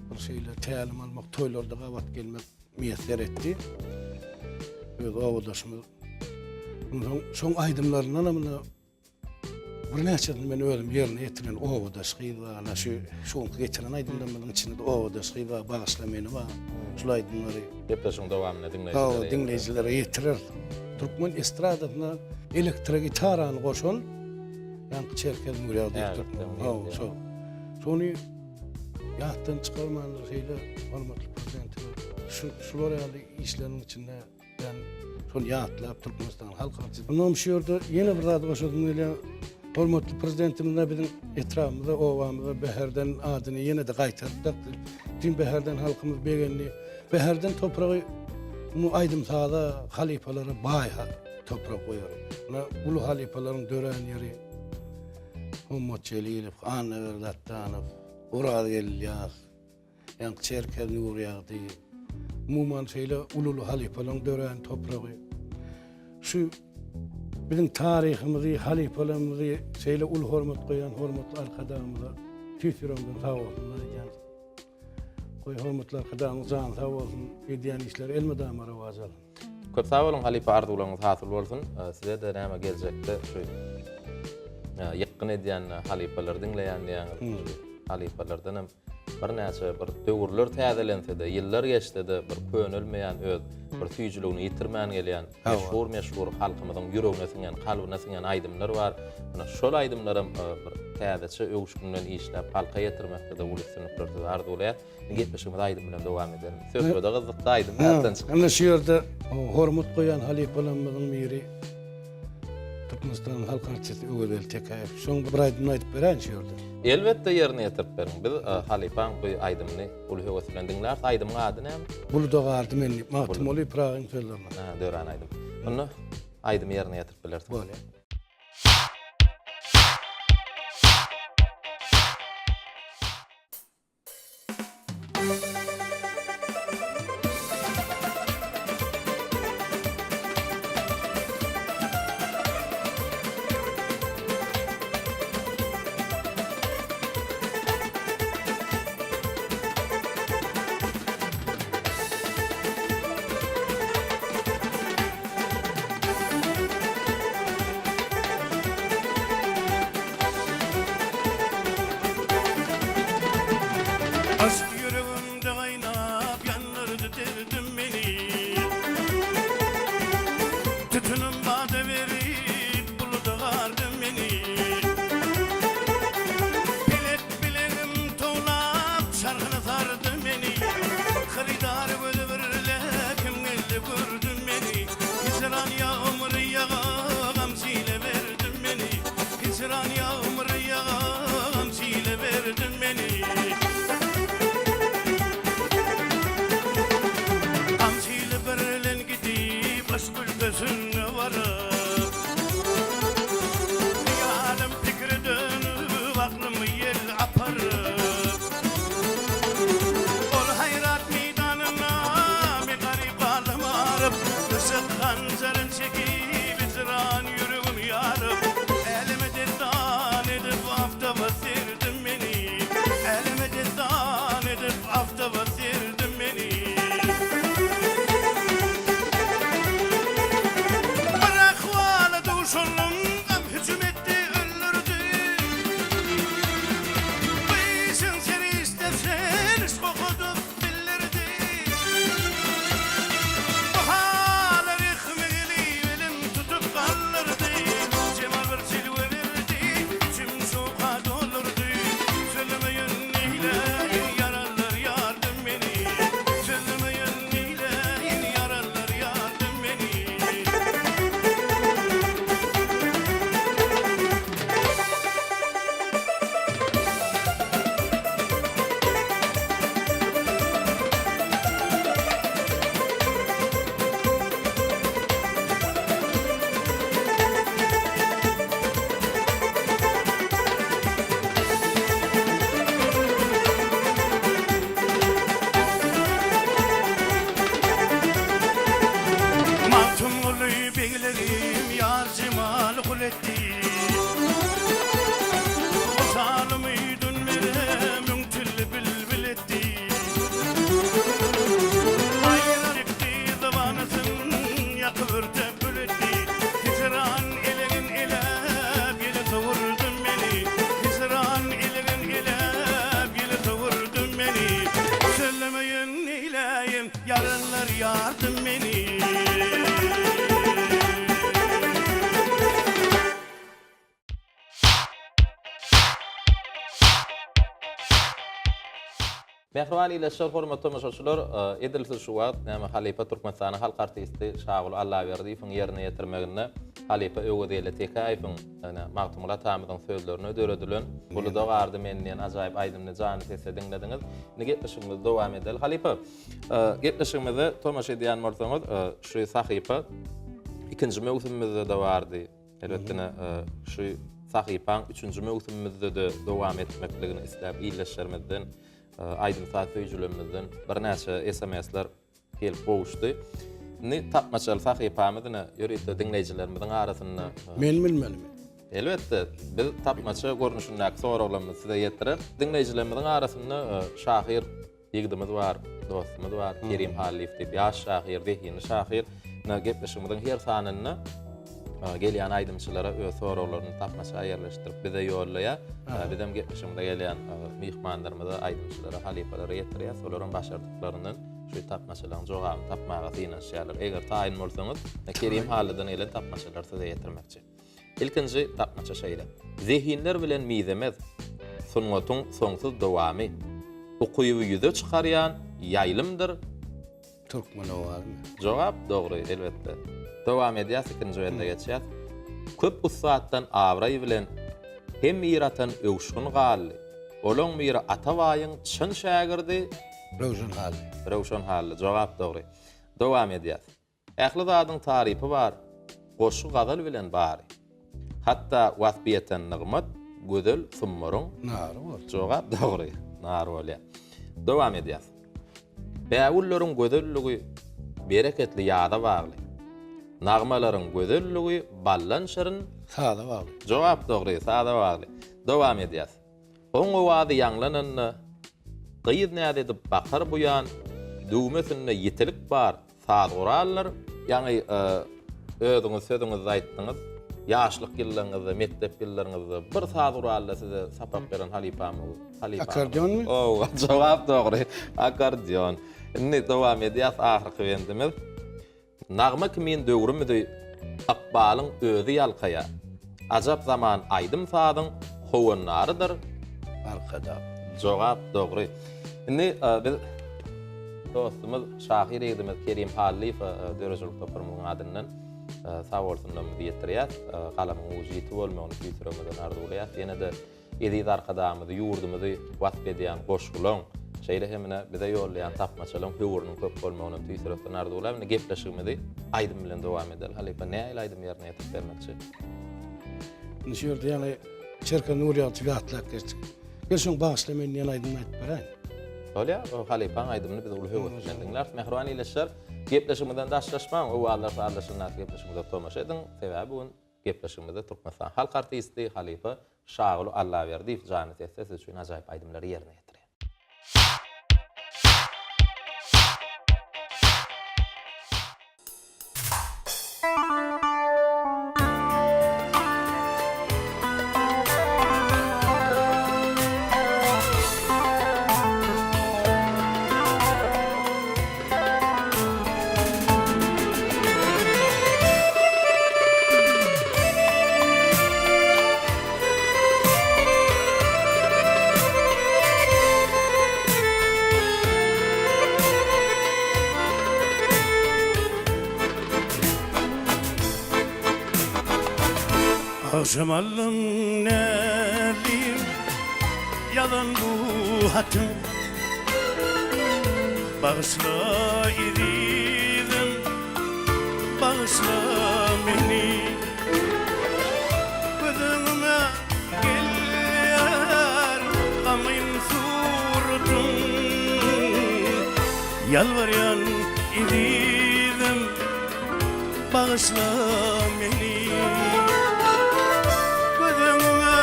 bir şeýle tälim almak, toýlarda gabat gelmek miýesser etdi. Öz obadaşymyz. Onsoň şoň aýdymlaryndan hem Birnäçesini men özüm ýerine ýetiren Obadaş gyz bar, ana şu şu günki getiren aýdymlarymyzyň içinde-de Obadaş gyz bar, Bagyşla meni bar. Şul aýdymlary Gepleşigiň dowamynda diňleýjilere Hawa, diňleýjilere ýetireris. Türkmen estradasyna elektrogitarany goşan ýaňky Çerkez Nurýagdyýew türkmen. Hawa, şol. Şony ýatdan çykarmandyr şeýle hormatly Prezidentimiz. Şu şular ýaly işleriň içinde Men şony ýatlap Türkmenistan halk artisti. Mundan şu ýerde ýene bir zat goşasym gelýär. Hormatly Prezidentimiz biziň etrabymyza, obamyza Bäherden adyny ýene-de gaýtaryp dakdy. Bütün Bäherden halkymyz begendi. Bäherden topragy mu aýdym-saza, halypalara baý toprak goýar. Muna uly halypalaryň dörän ýeri Hommat Jelilow, Annaberdi Atdanow, Orazgeldi Ýaz. Ýaňky Çerkez Nurýagdy, umuman şeýle uly-uly halypalaryň dörän topragy. Şu biziň taryhymyzy, halypalarymyzy şeýle uly hormat goýan hormatly Arkadagymyza tüýs ýüregimden sag bolsunlar aýdýan. Goý hormatly Arkadagymyz jany sag bolsun, edýän işleri elmydama rowaç alsyn. Köp sag boluň halypa arzuwlaryňyz hasyl bolsun. Size-de näme geljekde şu ýykgyn edýän halypalary diňleýän diýýäňiz. Halypalardan hem Birnäçe bir döwürler täzelense-de, ýyllar geçse-de bir könelmeýän öz bir süýjüligini ýitirmän gelýän meşhur-meşhur halkymyzyň ýüregine siňen, kalbyna siňen aýdymlar bar. Ine, şol aýdymlaram bir täzeçe öwüşgin bilen işläp, halka ýetirmekde-de uly üstünlikler size arzuwlaýas. Indi gepleşigimizi aýdym bilen dowam edelim. Söhbede gyzykdy, aýdym ýatdan çykdy. Ine, şu ýerde hormat goýan halypalarymyzyň biri Türkmenistanyň halk artisti Öwezgeldi Tekäýew. Şoň bir aýdymyny aýdyp beräýin şu ýerde. Elbetde ýerine ýetirip beriň. Biz halypaň bu aýdymyny uly höwes bilen diňläris. Aýdymyň ady näme? Buluda galdy men diýip, Magtymguly Pyragyň sözlerine. Ha, dörän aýdym. Onda aýdymy ýerine ýetirip bilersiňiz. Bolýar. Mähriban ildeşler, hormatly tomaşaçylar, edil siz şu wagt näme halypa Türkmenistanyň halk artisti Şaguly Allaberdiýewiň ýerine ýetirmeginde halypa Öwezgeldi Tekäýewiň ýagny Magtymguly atamyzyň sözlerine döredilen Buluda gardy men diýen ajaýyp aýdymyny janly sesde diňlediňiz. Indi gepleşigimizi dowam edeli. Halypa, gepleşigimize tomaşa edýän bolsaňyz, şu sahypa ikinji möwsümimizde-de bardy. Elbetde, şu sahypaň üçünji möwsümimizde-de dowam etmekligini isläp ildeşlerimizden, aýdym-saz söýüjilerimizden birnäçe SMS-ler gelip gowuşdy. Indi tapmaçaly sahypamyz ine ýörite diňleýjilerimiziň arasynda. Men bilmelimi? Elbetde, biz tapmaça görnüşindäki soraglarymyzy size ýetireris. Diňleýjilerimiziň arasynda şahyr ýigidimiz bar, dostumyz bar, Kerim Hallyýew diýip, ýaş şahyr, zehinli şahyr. Ine, gepleşigimiziň her sanynda gelýän aýdymçylara öz soraglaryny tapmaça ýerleşdirip bize ýollaýar. Bizem gepleşigimize gelýän myhmanlarymyza, aýdymçylara, halypalara ýetirýäris. Olaram başardyklaryndan şu tapmaçalaryň jogabyny tapmaga synanyşýarlar. Eger taýyn bolsaňyz, Kerim Hallydan gelen tapmaçalary size ýetirmekçi. Ilkinji tapmaça şeýle. Zehinler bilen mizemez, sungatyň soňsuz dowamy, ukyby ýüze çykarýan ýaýlymdyr. Türkmen owazymy? Jogap dogry, elbetde. Dowam edýäs, ikinji bende geçýäs. Köp ussatdan abraý bilen hem ir atan öwüşgin galdy. Olaň biri Atabaýyň çyn şägirdi. Röwşen Hally. Röwşen Hally, jogap dogry. Dowam edýäs. Ähli zadyň tarypy bar, goşgy-gazal bilen bary. Hatda waspy ýeten nygmat, gözel Sumbaryň. Nary bol. Jogap dogry, nary bolýar. Dowam edýäs. Bägülleriň gözelligi bereketli ýaza bagly. Nagmalaryň gözelligi baldan şirin. Saza bagly. Jogap dogry, saza bagly. Dowam edýäs. Oň owazy ýaňlananda, gyz näz edip bakar buýan, düwmesinde ýitilik bar, saz guraldyr. Ýaňy özüňiz sözüňizde aýtdyňyz, ýaşlyk ýyllaryňyzda, mekdep ýyllaryňyzda bir saz guralda size sapak beren halypamyz, halypamyz. Akkordeonmy? Hawa, jogap dogry, akkordeon. Indi dowam edýäs, ahyrky bendimiz. Nagma kimin döwrümizi ykbalyň özi ýalkaýar. Ajap zaman aýdym-sazyň howandarydyr. Arkadag. Jogap dogry. Indi biz dostumyz, şahyr ýigidimiz Kerim Hallyýewe döredijilik toparymyzyň adyndan sag bolsunlarymyzy ýetirýäs. Galamyň ujy ýiti bolmagyny tüýs ýüregimizden arzuwlaýas. Ýene-de Eziz Arkadagymyzy, ýurdumyzy wasp edýän goşgulaň, şeýle hem ine bize ýollaýan tapmaçalaň höwrüniň köp bolmagyny tüýs ýürekden arzuwlap, indi gepleşigimizi aýdym bilen dowam edeli. Halypa, nähili aýdym ýerine ýetirip bermekçi? Indi şu ýerde ýaňy Çerkez Nurýagçy ýatlap geçdik. Gel şoň Bagyşla meni diýen aýdymyny aýdyp beräýin. Bolýar, o halypaň aýdymyny biz uly höwes bilen diňläris. Mähriban ildeşler, gepleşigimizden daşlaşmaň, Owazlar sazlaşygyndaky gepleşigimize tomaşa ediň. Sebäbi bu gün Gepleşigimizde Türkmenistan halk artisti, halypa Şaguly Allaberdiýew janly sesde siz üçin ajaýyp aýdymlary ýerine ýetirýär. Agşam aldyň näzlim ýazan bu hatyň Bagyşla ezizim, bagyşla meni Göz öňüme gelýär gamgyn suratyň Ýalbarýan ezizim, bagyşla meni Göz öňüme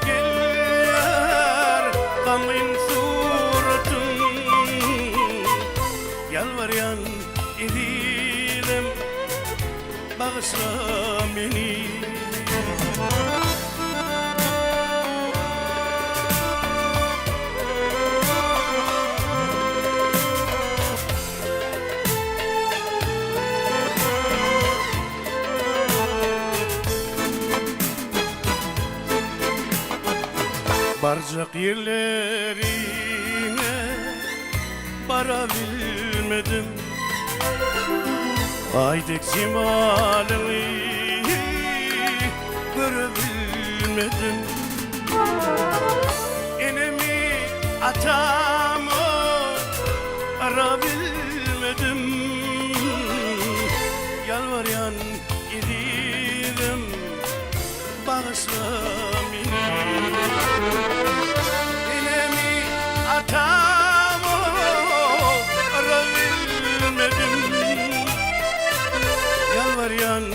gelýär gamgyn suratyň Ýalbarýan ezizim bagyşla meni. Barjak ýerleriňe. Barabilmedim Aý dek jemalyňy Görebilmedim Enemi atamy Arabilmedim Ýalbarýan ezizim Bagyşla meni Enemi atamy Arabilmedim Ýalbarýan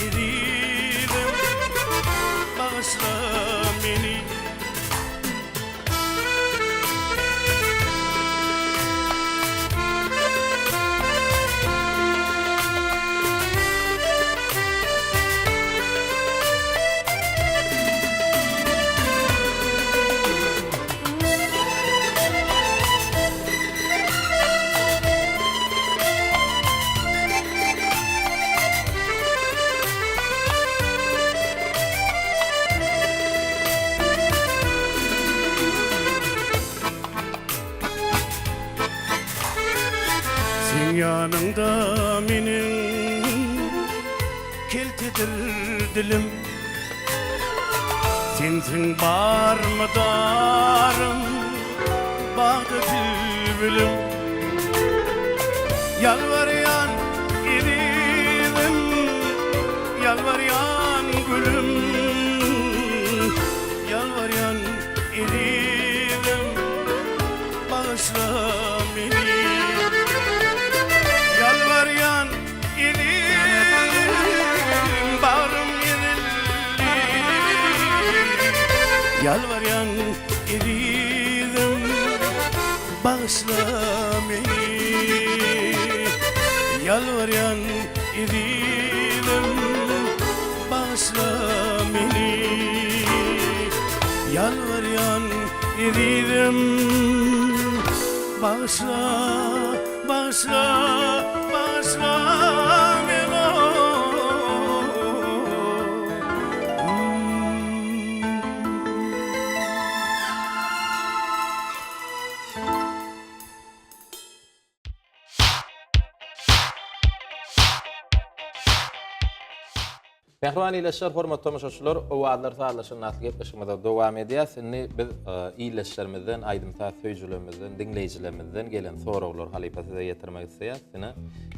ezizim Bagyşla meni. Seň ýanyňda meniň keltedir dilim Sensiň bar mydarym bagda bilbilim Ýalbarýan ezizim Ýalbarýan gülüm Ýalbarýan ezizim Bagyşla meni Ýalbarýan ezizim Bagrym ezildi Ýalbarýan ezizim Bagyşla meni Ýalbarýan ezizim Bagyşla meni Ýalbarýan ezizim Bagyşla, bagyşla, bagyşla meni Mähriban ildeşler, hormatly tomaşaçylar, Owazlar sazlaşan atly gepleşigimize dowam edýäs. Indi biz e, ildeşlerimizden, aýdym-saz söýüjilerimizden, diňleýjilerimizden gelen soraglary halypa size ýetirmek isleýäs. Ine,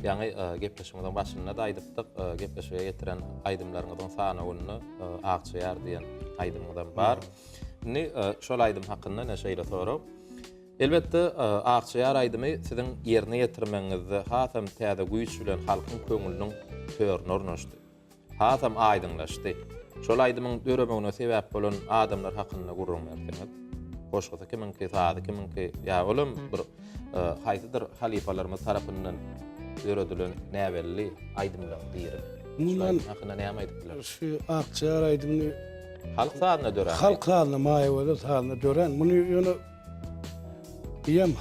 ýaňy e, gepleşigimiziň başynda-da aýdypdyk, e, gepleşige getiren aýdymlaryňyzyň sanawynda Akja ýar diýen aýdymyňyzam bar. Indi şol aýdym hakynda ine şeýle sorag. Elbetde, Akja ýar aýdymy siziň ýerine ýetirmegiňizde hasam täze güýç bilen halkyň köňlüniň törüne ornaşdy. Hasam aýdyňlaşdy. Şol aýdymyň döremegine sebäp bolan adamlar hakynda gürrüň berseňiz. Goşgusy kimiňki, sazy kimiňki, ýa olam bir haýsydyr halypalarymyz tarapyndan döredilen näbelli aýdymlaryň birimi? Şol aýdym hakynda näme aýdyp bilersiňiz? Şu Akja ýar aýdymyny Halk sazyna dörän. Halk sazyna, Maýa Gözel sazyna dörän. Muny ýöne diýem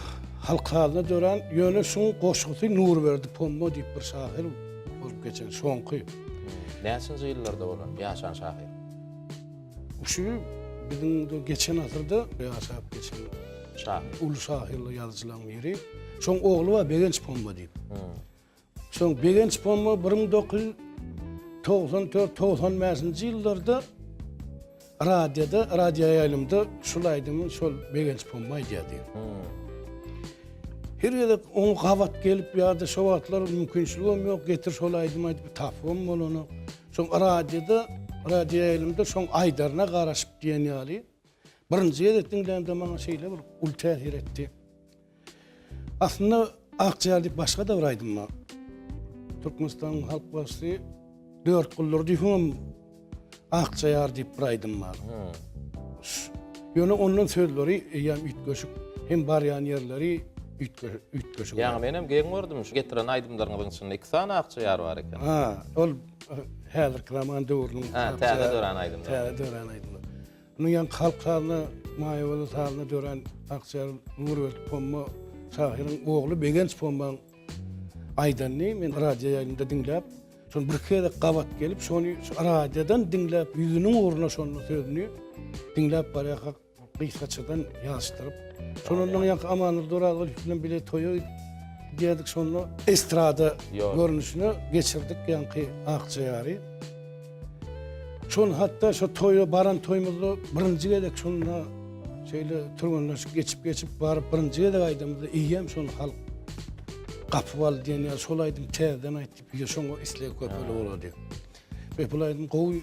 halk sazyna dörän, ýöne şuň goşgusy Nurberdi Pomma diýip bir şahyr bolup geçen, şoňky. Näçinji ýyllarda bolan, ýaşan şahyr? Şu biziň geçen asyrda ýaşap geçen şahyr. Uly şahyrlar, ýazyjylaryň biri. Şoň ogly bar Begenç Pomma diýip. Soň Begenç Pomma 1994, 95-nji ýyllarda radioda, radioýaýlymda şul aýdymy şol Begenç Pomma aýdýardy. Her gezek oňa gabat gelip ýa-da şo wagtlar mümkinçiligem ýok, getir şol aýdymy aýdyp tapybam bolanok. Soň radioda, radioýaýlymda şoň aýdaryna garaşyp diýen ýaly birinji gezek diňlämde maňa şeýle bir uly täsir etdi. Aslynda Akja diýip başga-da bir aýdym bar. Türkmenistanyň halk bagşysy Dört Guldurdyýewiň Akja ýar diýip bir aýdym bar. Ýöne ondan sözleri eýýäm üýtgeşik, hem barýan ýerleri üýtgeşik. Ýaňy menem geň gördüm, şu getiren aýdymlaryňyzyň içinde iki sany Akja ýar bar eken. Ha, ol häzirki zaman döwrüniň täze dörän aýdymlar. Täze dörän aýdymlar. Munuň ýaňky halk sazyna, Maýawaly sazyna dörän Akjar Nurberdi Pomma şahyryň ogly Begenç Pommaň aýdanyny men radio ýaýlymda diňläp, şony birki gezek gabat gelip, şony şu radiodan diňläp, ýüzüniň ugruna şonda sözüni diňläp barýarkak. gysgaçadan ýazyşdyryp, şondan ýaňky Amannurdy Orazgylyjow bilen bile toýa gidýärdik, şonda estrada görnüşine geçirdik ýaňky Akja ýary. Şol hatda şo toýa baran toýumyzda birinji gezek şonda şeýle türgenleşik geçip-geçip baryp birinji gezek aýdamyzda eýýäm şony halk gapyp aldy diýen ýaly şol aýdym täzeden aýt diýip ýa şoňa isleg köpeli bolady. Be bul aýdym gowy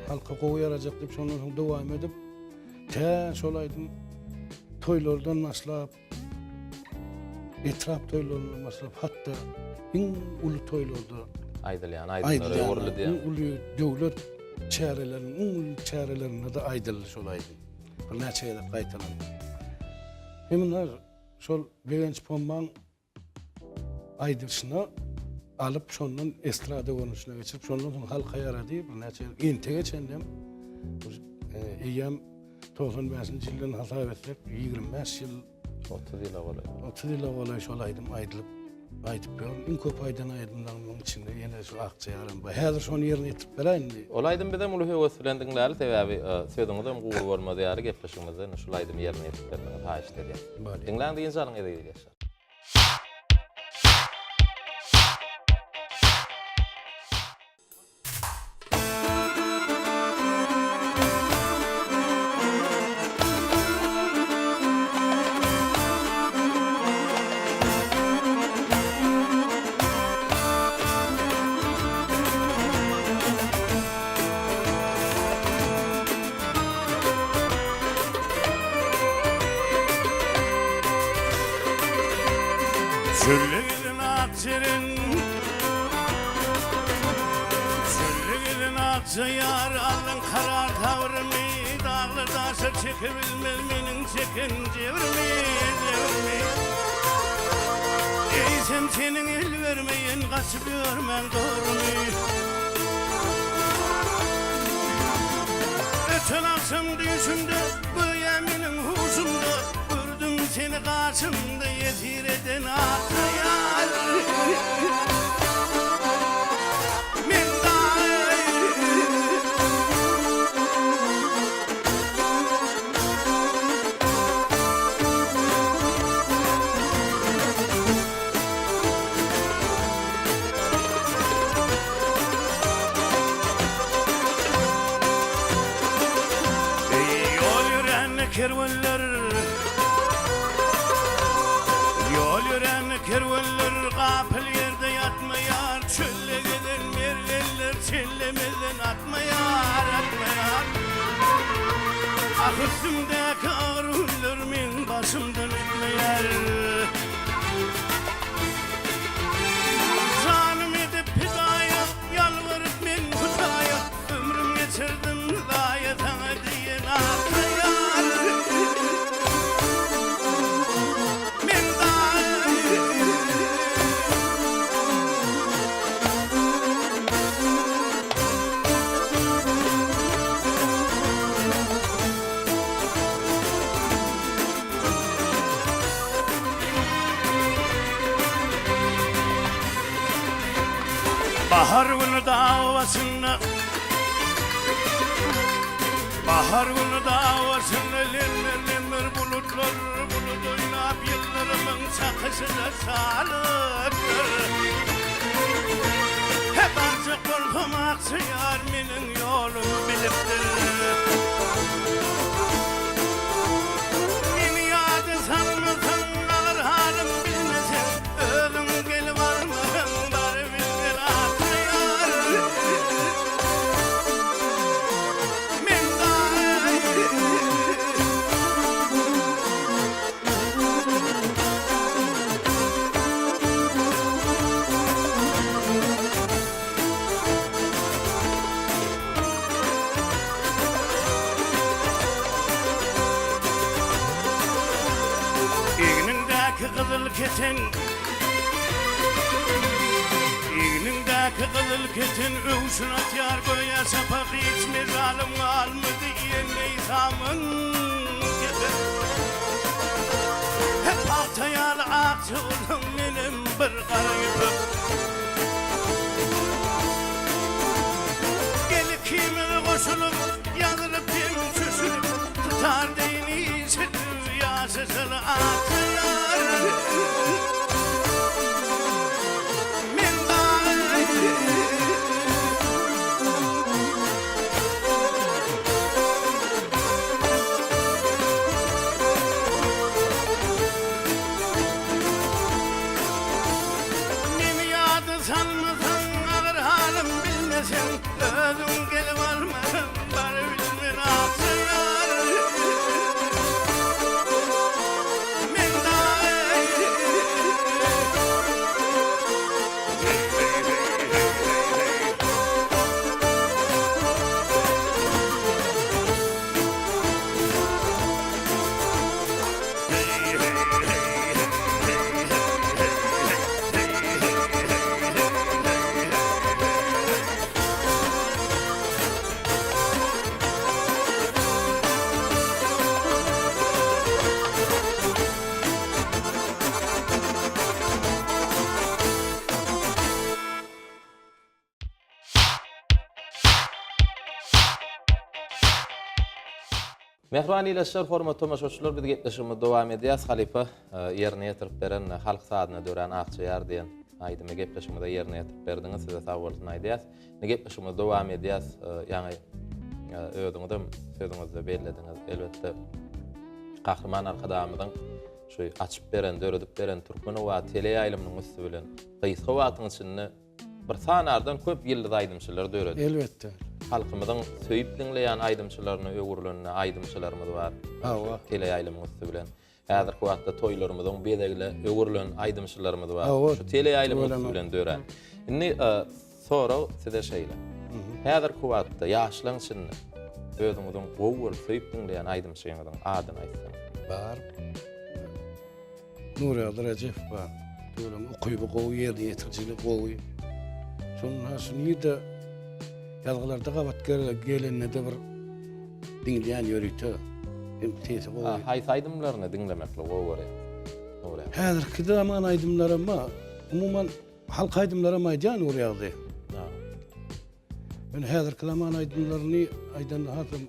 halka gowy ýarajak diýip şondan soň dowam edip tä şol aýdym toýlardan başlap Etrap toýlaryndan başlap, hatda iň uly toýlarda aýdylýan aýdymlara öwrüldi diýýän. Iň uly döwlet çäreleriniň iň uly çärelerinde-de aýdyldy şol aýdym. Birnäçe gezek gaýtalandy. Hem şol Begenç Pommaň aýdylyşyna alyp şondan estrada görnüşine geçirip şondan soň halka ýarady birnäçe ýyl entege çenlem eýýäm 95-nji ýyldan hasap etsek 25 ýyl 30 ýyla golaý 30 ýyla golaý şol aýdym aýdylyp aýdyp ýörün. Iň köp aýdan aýdymlarymyň içinde ýene şu Akja ýaram bar. Häzir şony ýerine ýetirip beräýin indi. Ol aýdym bizem uly höwes bilen diňläli, sebäbi sözüňizem gury bolmaz ýaly gepleşigimizde indi şul aýdymy ýerine ýetirip bermegiňizi haýyşt edýän. Diňläň dynç alyň eziz ildeşler. Çölde gezen ak jeren Çölde gezen akja ýar Aldyň karar sabrymy Daglar daşa çekebilmez Meniň çeken jebrimi Jebrimi Eýsem seniň el bermeýin Gaçyp ýörmän dogrymy Öten agşam düýşümde Göýä meniň huşumda Gördüm seni gaşymda Ýesir eden akja ýar Men Ýol ýörän kerwenler Ýol ýörän kerwenler Gapyl ýerde ýatmaýar Çölde gezen mergenler Çellemezden atmaýar, atmaýar Ah üstümdäki agyr günler Meň başymdan ötmeýär Janym edip pidaýa Ýalbaryp men Hudaýa Ömrüm geçirdim zaýa Saňa diýen akja ýar Men Bahar güni dag başynda Bahar güni dag başynda Lemmer-lemmer bulutlar Bulut oýnap ýyldyrymyň Çakyşyna şalykdyr He barjak bolsam akja ýar Meniň ýolum bilipdir Meni ýada salmasaň Agyr halym bilmeseň Özüň gelip almasaň Barybilsen akja ýar Men Egniňdäki gyzyl keten Egniňdäki gyzyl keten öwşün atýar göýä şapak hiç mejalym galmady iýenleý samyn kepen Pagta ýaly akja bolsaň menem bir gara ýüpek Gel ikimiz goşulyp, ýazylyp hem çöşülip, Tutar deýin. eşidip ýaşaşaly atly ýar. Men dagy. Meni ýada salmasaň, agyr halym bilmeseň, Özüň gelip almasaň, baryp bilmen atly ýar. Men dagy. Mähriban ildeşler, hormatly tomaşaçylar, biz gepleşigimizi dowam edýäs. Halypa ýerine ýetirip beren Halk sazyna dörän Akja ýar diýen aýdymy gepleşigimize ýerine ýetirip berdiňiz. Size sag bolsun aýdýas. Indi gepleşigimizi dowam edýäs. Ýaňy özüňizem sözüňizde bellediňiz. Elbetde Gahryman Arkadagymyzyň şu açyp beren, döredip beren Türkmen owazy teleýaýlymynyň üsti bilen gysga wagtyň içinde Bir sanardan köp ýyldyz aýdymçylar döredi. Elbetde. Halkymyzyň söýüp diňleýän aýdymçylaryna öwrülen aýdymçylarymyz bar. Hawa. Teleýaýlymyň üsti bilen. Häzirki wagtda toýlarymyzyň bezegine öwrülen aýdymçylarymyz bar. Hawa. Şu teleýaýlymyň üsti bilen dörän. Indi sorag size şeýle. Häzirki wagtda ýaşlaryň içinde özüňiziň gowy görüp söýüp diňleýän aýdymçyňyzyň adyny aýtsaňyz. Bar. Nurýagdy Rejepow bar. Tüweleme ukyby gowy, ýerine ýetirijiligi gowy. Şonda şu nirde ýazgylarda gabat gelende-de bir diňleýän ýörite. Hem sesi gowy. Haýsy aýdymlaryny diňlemekli gowy görýäňiz? Nurýagdy. Häzirki zaman aýdymlaram bar. Umuman halk aýdymlaram aýdýar Nurýagdy. Men häzirki zaman aýdymlaryny aýdanda hasam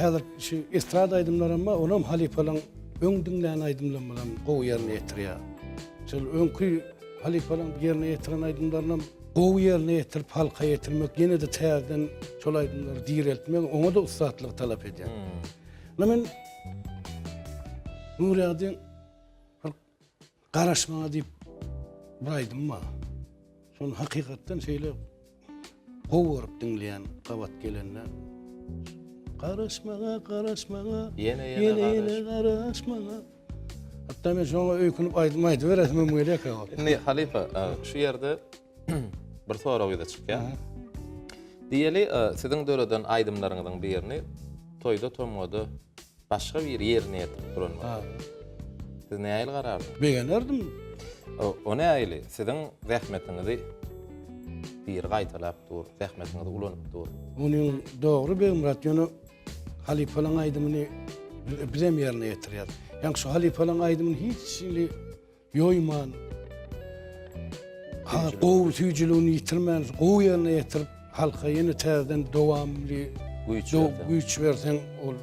häzir şu estrada aýdymlaram bar, onam halypalaryň öň diňlän aýdymlaryny bilen gowy ýerine ýetirýär. Şol öňki halypalaryň ýerine ýetiren aýdymlarynam gowy ýerine ýetirip halka ýetirmek, ýene-de täzeden şol aýdymlary direltmek oňa-da ussatlyk talap edýär. Hmm. Men Nurýagdyň bir Garaş maňa diýip bir aýdym bar. Şony hakykatdan şeýle gowy görüp diňleýän gabat gelende. Garaş maňa, garaş maňa. Ýene ýene ýene garaş maňa. Hatda men şoňa öýkünip aýdym aýdyberesim hem gelýär käwagt. Indi halypa, şu ýerde bir sorag ýüze çykýar. Diýeli, siziň döreden aýdymlaryňyzyň birini toýda, tomgada Başga biri ýerine ýetirip duran bolsa. Siz nähili garardyňyz? Begenerdim. O nähili? Siziň zähmetiňizi biri gaýtalap dur, zähmetiňizi ulanyp dur. Onuň dogry Begmyrat, ýöne halypalaryň aýdymyny bizem ýerine ýetirýäris. Ýaňky şu halypalaryň aýdymyny hiç hili ýoýman, gowy süýjüligini ýitirmän, gowy ýerine ýetirip, halka ýene täzeden dowamly güýç berseň, güýç berseň ol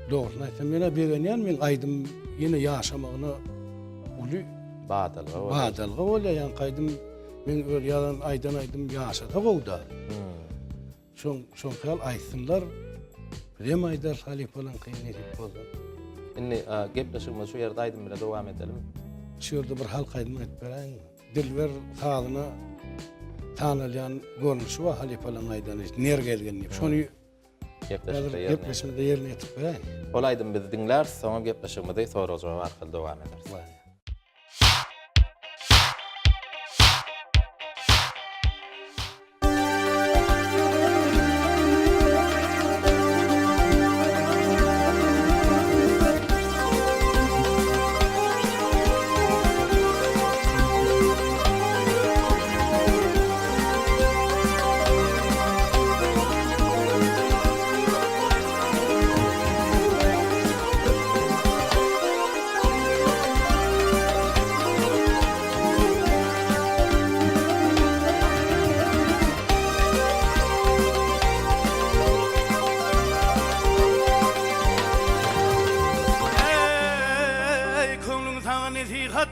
dogrusyny aýtsam, men begenýän, men aýdym ýene ýaşamagyna uly badalga bolýar. Badalga bolýar, ýaňky aýdym men öz ýazan aýdan aýdym ýaşasa gowda. Hmm. Şoň şoňky ýaly aýtsynlar. Bizem aýdarys halypalaňky nesip bolsa. Indi gepleşigimizi şu ýerde aýdym bilen dowam edelim. Şu ýerde bir halk aýdymy aýdyp beräýiň. Dilber sazyna tanalýan görnüşi bar halypalaň aýdany Ner gezgin diýip. Şony gepleşikde ýerine gepleşigimizde ýerine ýetirip beräýiň. Ol aýdymy biz diňläris, soňam gepleşigimizi sorag-jogap arkaly dowam ederis. nesihat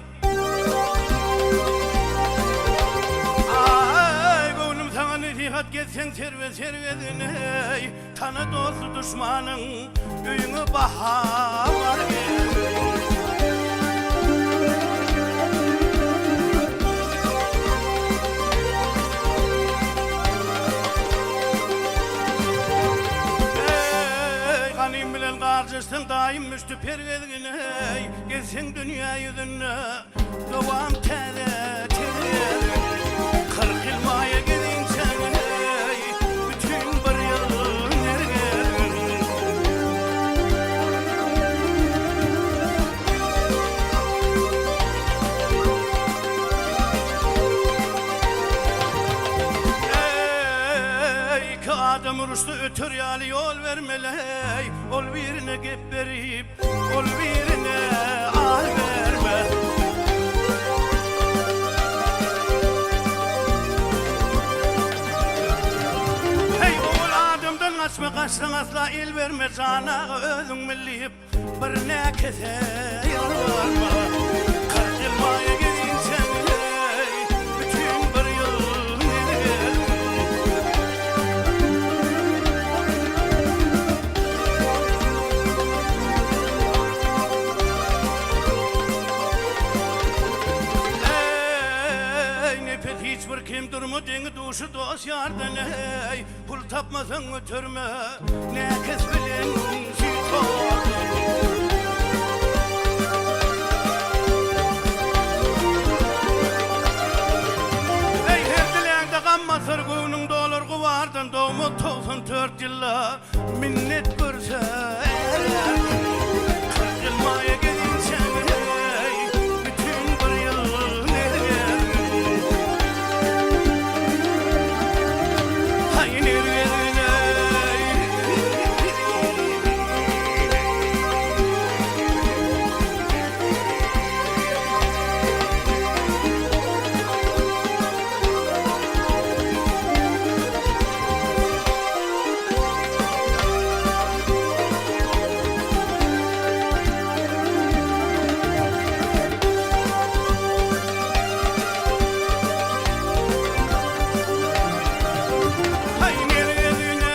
Aý göwnüm saňa nesihat gezseň serbe ser gezgin-eý Tana dosty duşmanyň öýüňe bahar gelsin. Eý ganym bilen garjaşsaň daýym müşdi per gezgin-eý Gezseň dünýä ýüzünde dowam täze ter. 40 ýyl maýa gezinçäň eý, bütin bir ýyl ner gezgin. Eý, iki adam uruşsa öter ýaly ýol bermeli-eý, ol birine gep berip, Ol birine al berme. Hey ogul adamdan gaçma gaçsaň asla el berme jana özüň bil diýip bir näkese ýalbarma. 40 ýyl maýa gezinçäň hey bütün bir ýyl meni gelsin. Eý, nepes hiç bir kem durma deňi duşy dos ýardan eý, pul tapmasaň göterme näkes bilen süýt hordan. Eý, her diläňde gam basar göwnüň dolar gubardan dogma 94 ýylda Minnet görse ärlerden, 40 ýyl maýa gezinçäň eý, Bütin bir ýyl ner gezgin. Haý ner gezgin eý. Haý mergezine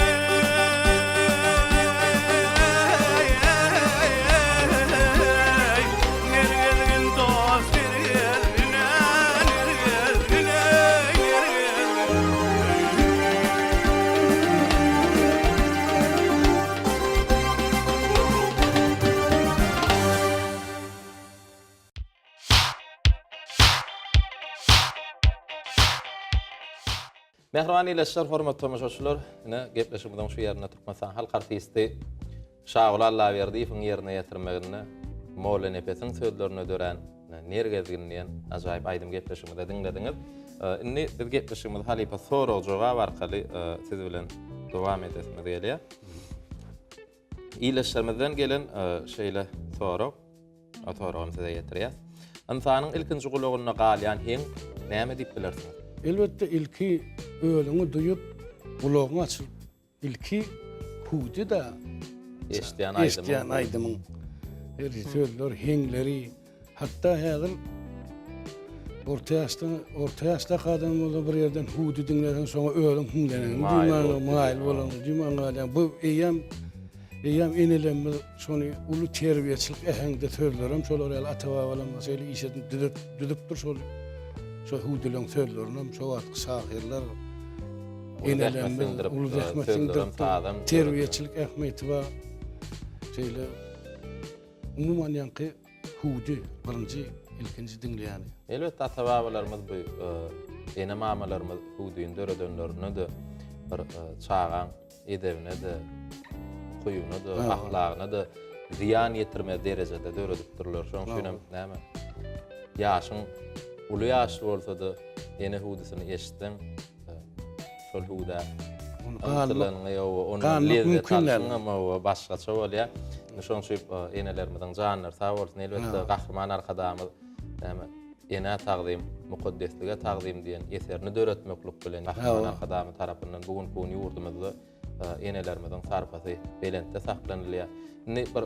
Mergezgin dost mergezine Mergezgine mergezgin Mähriban ildeşler, hormatly tomaşaçylar, ine gepleşigimiziň şu ýerinde Türkmenistan halk artisti Şaguly Allaberdiýewiň ýerine ýetirmeginde Molla Nepesiň sözlerine dörän Ner gezgin diýen ajaýyp aýdym gepleşigimizde diňlediňiz. Indi biz gepleşigimizi halypa sorag-jogap arkaly siz bilen dowam edesimiz gelýär. Ildeşlerimizden gelen şeýle sorag, o soragy size ýetirýäs. Ynsanyň ilkinji gulagynda galýan heň näme diýip bilersiňiz? Elbetde ilki özüňi duýup, gulagyň açylyp Ilki hüwdi-da eşidýän aýdymyň. Eşidýän aýdymyň her sözler, heňleri, hatda häzir orta ýaşda, orta ýaşdaky adam bolsa bir ýerden hüwdi diňleseň, şoňa özüň hiňleneniň diýmän, maýyl bolanyň diýmän galýaň. Bu eýýäm eýýäm enelerimiz şony uly terbiýeçilik äheňde sözlerem şolar ýaly ata-babalarymyz şeýle iş edip düzüp düzüpdir şol şo hüwdüleň sözlerinem şo wagtky şahyrlar Enelerimiz uly zähmet siňdiripdir. Terbiýeçilik ähmiýeti bar. Şeýle umuman ýaňky hüwdi birinji ilkinji diňleýäni. Elbetde ata-babalarymyz bu e, ene-mamalarymyz hüwdüni döredenlerinde-de bir e, çagaň edebine-de, huýuna-da, ahlagyna-da zyýan ýetirmez derejede döredipdirler. Şonuň üçin hem näme ýaşyň uly ýaşly bolsa-da ene hüwdüsini eşitseň Şol hüwdä ymtylanyňy ýowa, ondan lezzet alşyňam ýowa başgaça bolýar. Şonuň üçin enelerimiziň janlary sag bolsun. Elbetde Gahryman Arkadagymyz näme Enä tagzym, mukaddeslige tagzym diýen eserini döretmeklik bilen Gahryman Arkadagymyz tarapyndan bu günki gün ýurdumyzda enelerimiziň sarpasy belentde saklanylýar. Indi bir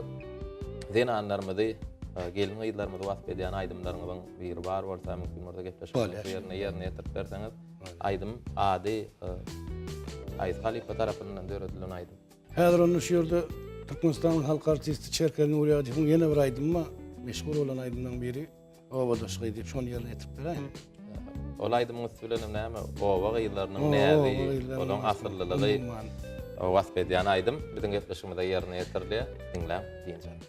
zenanlarymyzy. Gelin-gyzlarymyzy wasp edýän aýdymlaryňyzyň biri bar bolsa, mümkin bolsa gepleşigimiziň şu ýerinde ýerine ýetirip berseňiz. Aýdym ady haýsy halypa tarapyndan döredilen aýdym? Häzir onda şu ýerde Türkmenistanyň halk artisti Çerkez Nurýadyýewiň ýene bir aýdymy bar. Meşhur bolan aýdymlaryň biri Obadaş gyz diýip şony ýerine ýetirip beräýin. Ol aýdymyň üsti bilen hem näme oba gyzlarynyň näzi, olaryň asyllylygy wasp edýän aýdym biziň gepleşigimizde ýerine ýetirilýär. Diňläň, dynç alyň.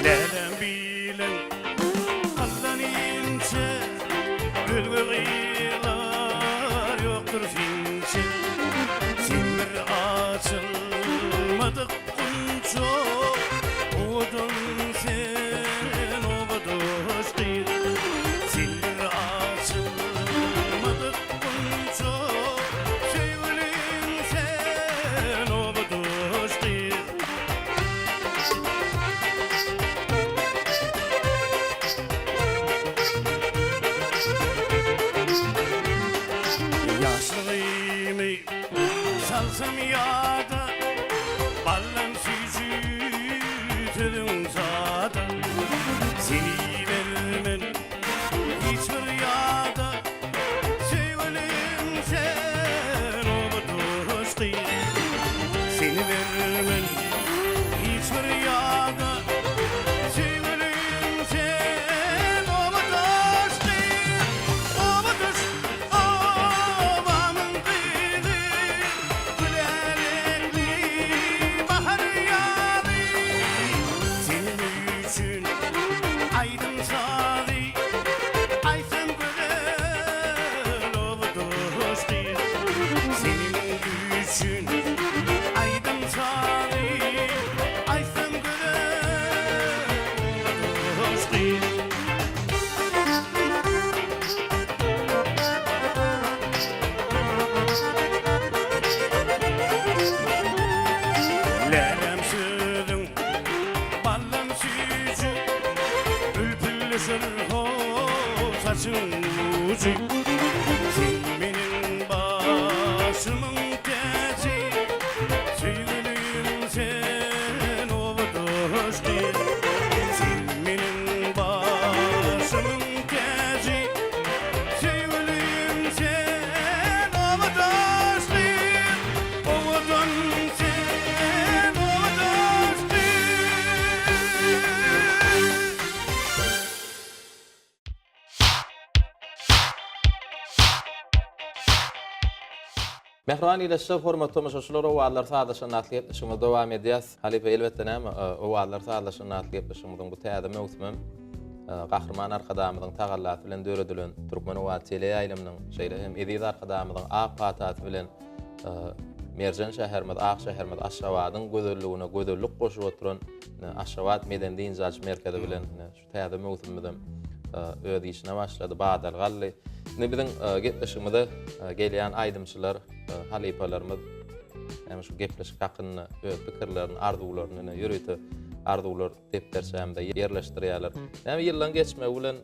Läläm bilen aldan inçe Özge gyzlar ýokdur sençe Sen bir açylmadyk gunça Owadan sen obadaş gyz Sen bir açylmadyk gunça Söýgülim sen obadaş gyz Ýaşlygymy salsam ýada, Ballam süýji sözüň sada. Seni bermen hiç bir ýada, Söýgülim sen oba dosty. Seni bermen hiç bir ýada, Söýgülim sen oba dosty. Oba dost, obamyň gyzy, Gülälekli bahar ýaly. Seniň üçin aýdym-sazy Aýtsam gözel oba dosty. Seniň üçin aýdym-sazy Aýtsam gözel oba dosty. Läläm sözüň, ballam süýji, Ülpülleşer hol saçyň ujy. Sen meniň başymyň täji, Söýgülim sen obadaş gyz. Sen meniň başymyň täji, Söýgülim sen obadaş gyz. Owadan sen obadaş gyz. Mähriban ildeşler, hormatly tomaşaçylar, Owazlar sazlaşan atly gepleşigimizi dowam edýäs. Halypa, elbetde näme, Owazlar sazlaşan atly gepleşigimiziň bu täze möwsümem Gahryman Arkadagymyzyň tagallasy bilen döredilen Türkmen owazy teleýaýlymynyň, şeýle hem eziz Arkadagymyzyň ak patasy bilen merjen şäherimiz, ak şäherimiz Aşgabadyň gözelligine gözellik goşup oturan Aşgabat medeni-dynç alyş merkezi bilen şu täze möwsümimizem öz işine başlady, badalga aldy. Indi biziň gepleşigimize gelýän aýdymçylar, halypalarymyz hem şu gepleşik hakynda öz pikirlerini, arzuwlaryny ine ýörite arzuwlar depderçämizde ýerleşdirýärler. Näme ýyllaryň geçmegi bilen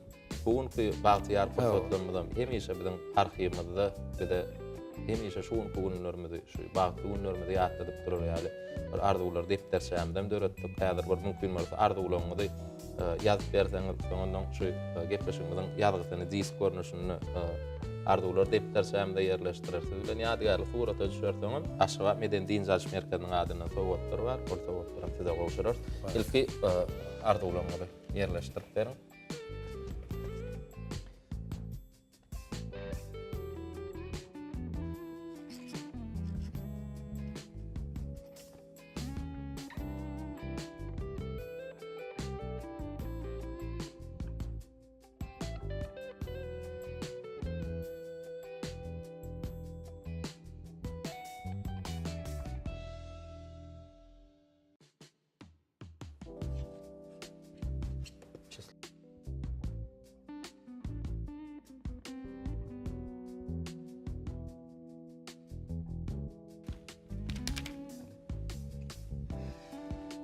bu günki bagtyýar pursatlarymyzam hemişe biziň arhiwimizde bize hemişe şu günki günlerimizi, şu bagtly günlerimizi ýatladyp durar ýaly bir arzuwlar depderçämizem döretdik. Häzir bir mümkin bolsa arzuwlaryňyzy ýazyp berseňiz, soňundan şu gepleşigimiziň ýazgysyny disk görnüşinde arzuwlar depderçämize ýerleşdirer. Siz bilen ýadygärlik surata düşerseňem, Aşgabat medeni dynç alyş merkeziniň adyndan sowgatlar bar. Ol sowgatlaram size gowşurarys. Ilki arzuwlaryňyzy ýerleşdirip beriň.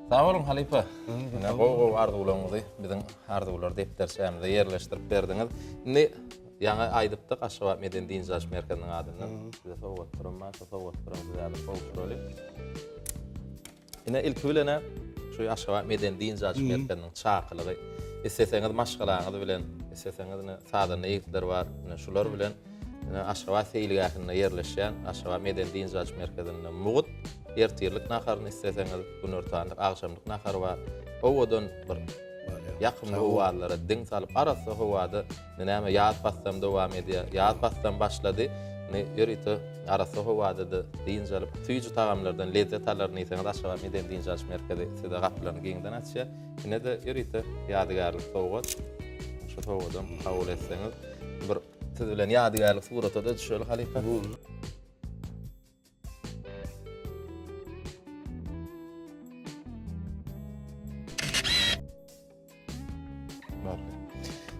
Sag boluň halypa. Ine gowy-gowy arzuwlaryňyzy biziň arzuwlar depderçämize ýerleşdirip berdiňiz. Indi ýaňy aýdypdyk Aşgabat medeni dynç alyş merkeziniň adyndan size sowgatlarym bar. Şu sowgatlarymy size häzir gowşuraly. Ine ilki bilen-ä şu Aşgabat medeni dynç alyş merkeziniň çakylygy. Isleseňiz maşgalaňyz bilen, isleseňiz ine sazanda ýigitler bar, ine şular bilen ine Aşgabat seýilgähinde ýerleşýän Aşgabat medeni dynç alyş merkezinde mugt ertirlik naharyny isleseňiz, günortanlyk, agşamlyk nahary bar. Owadan bir ýakymly howalara diň salyp, arassa howada Indi näme ýaz paslam dowam edýär. Ýaz paslam başlady. Indi ýörite arassa howada-da dynç alyp, süýji tagamlardan lezzet alaryn diýseňiz, Aşgabat medeni dynç alyş merkezi size gapylaryny giňden açýar. Ine-de ýörite ýadygärlik sowgat. Şu sowgadam kabul etseňiz, bir siz bilen ýadygärlik surata-da düşeli halypa.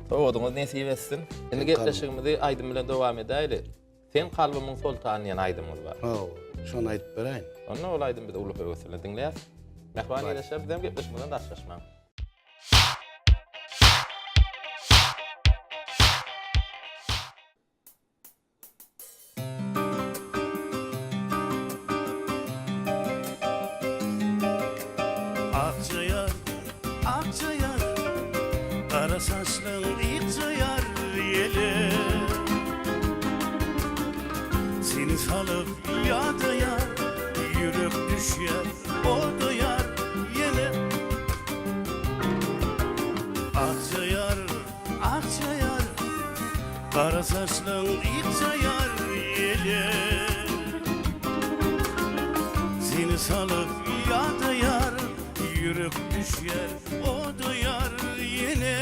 Sowgadyňyz nesip etsin. Indi gepleşigimizi aýdym bilen dowam edäýli. Sen kalbymyň soltany diýen aýdymyňyz bar. Hawa, şony aýdyp beräýin. Onda ol aýdymy biz uly höwes bilen diňleýäs. Mähriban ildeşler, bizem gepleşigimizden daşlaşmaň. Akja ýar, akja ýar, Gara saçlaň ykja ýar ýele. Seni salyp ýada ýar, Ýürek düşýär oda ýar ýele. Akja ýar, akja ýar, Gara saçlaň ykjaýar ýele. Seni salyp ýadaýar, Ýürek düşýär odaýar ýene.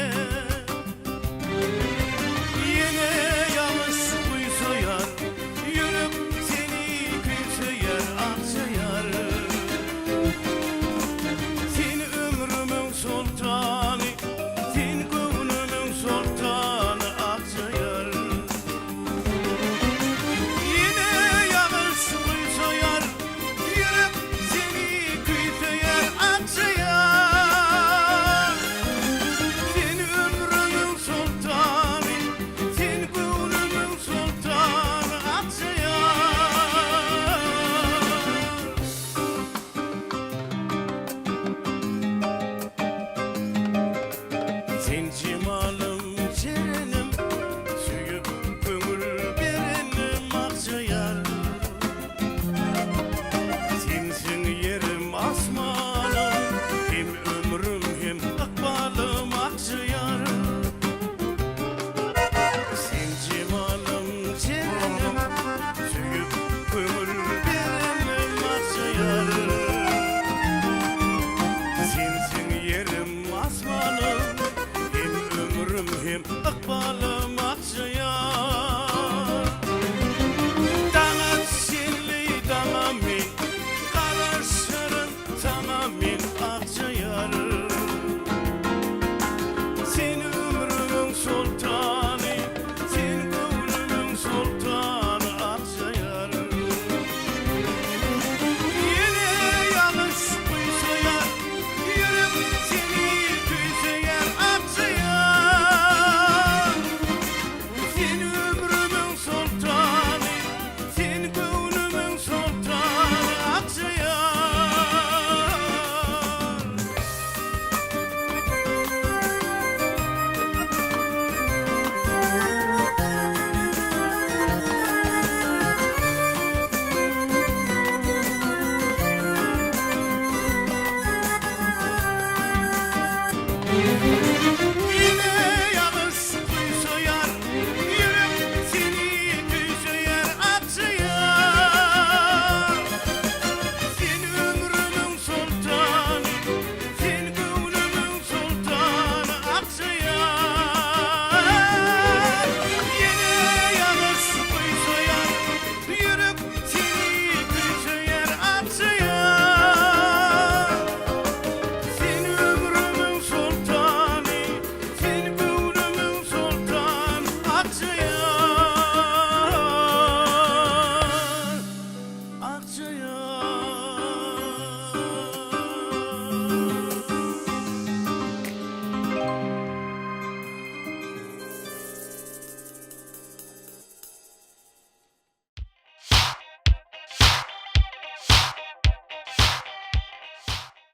Ýene ýagyş guýsaýar, Ýürek seni küýseýär, akjaýar. Sen ömrümiň soltany, Sen göwnümiň soltany Akjaýar. Ýene ýagyş guýsaýar, Ýürek seni küýseýär Akjaýar. Sen ömrümiň soltany.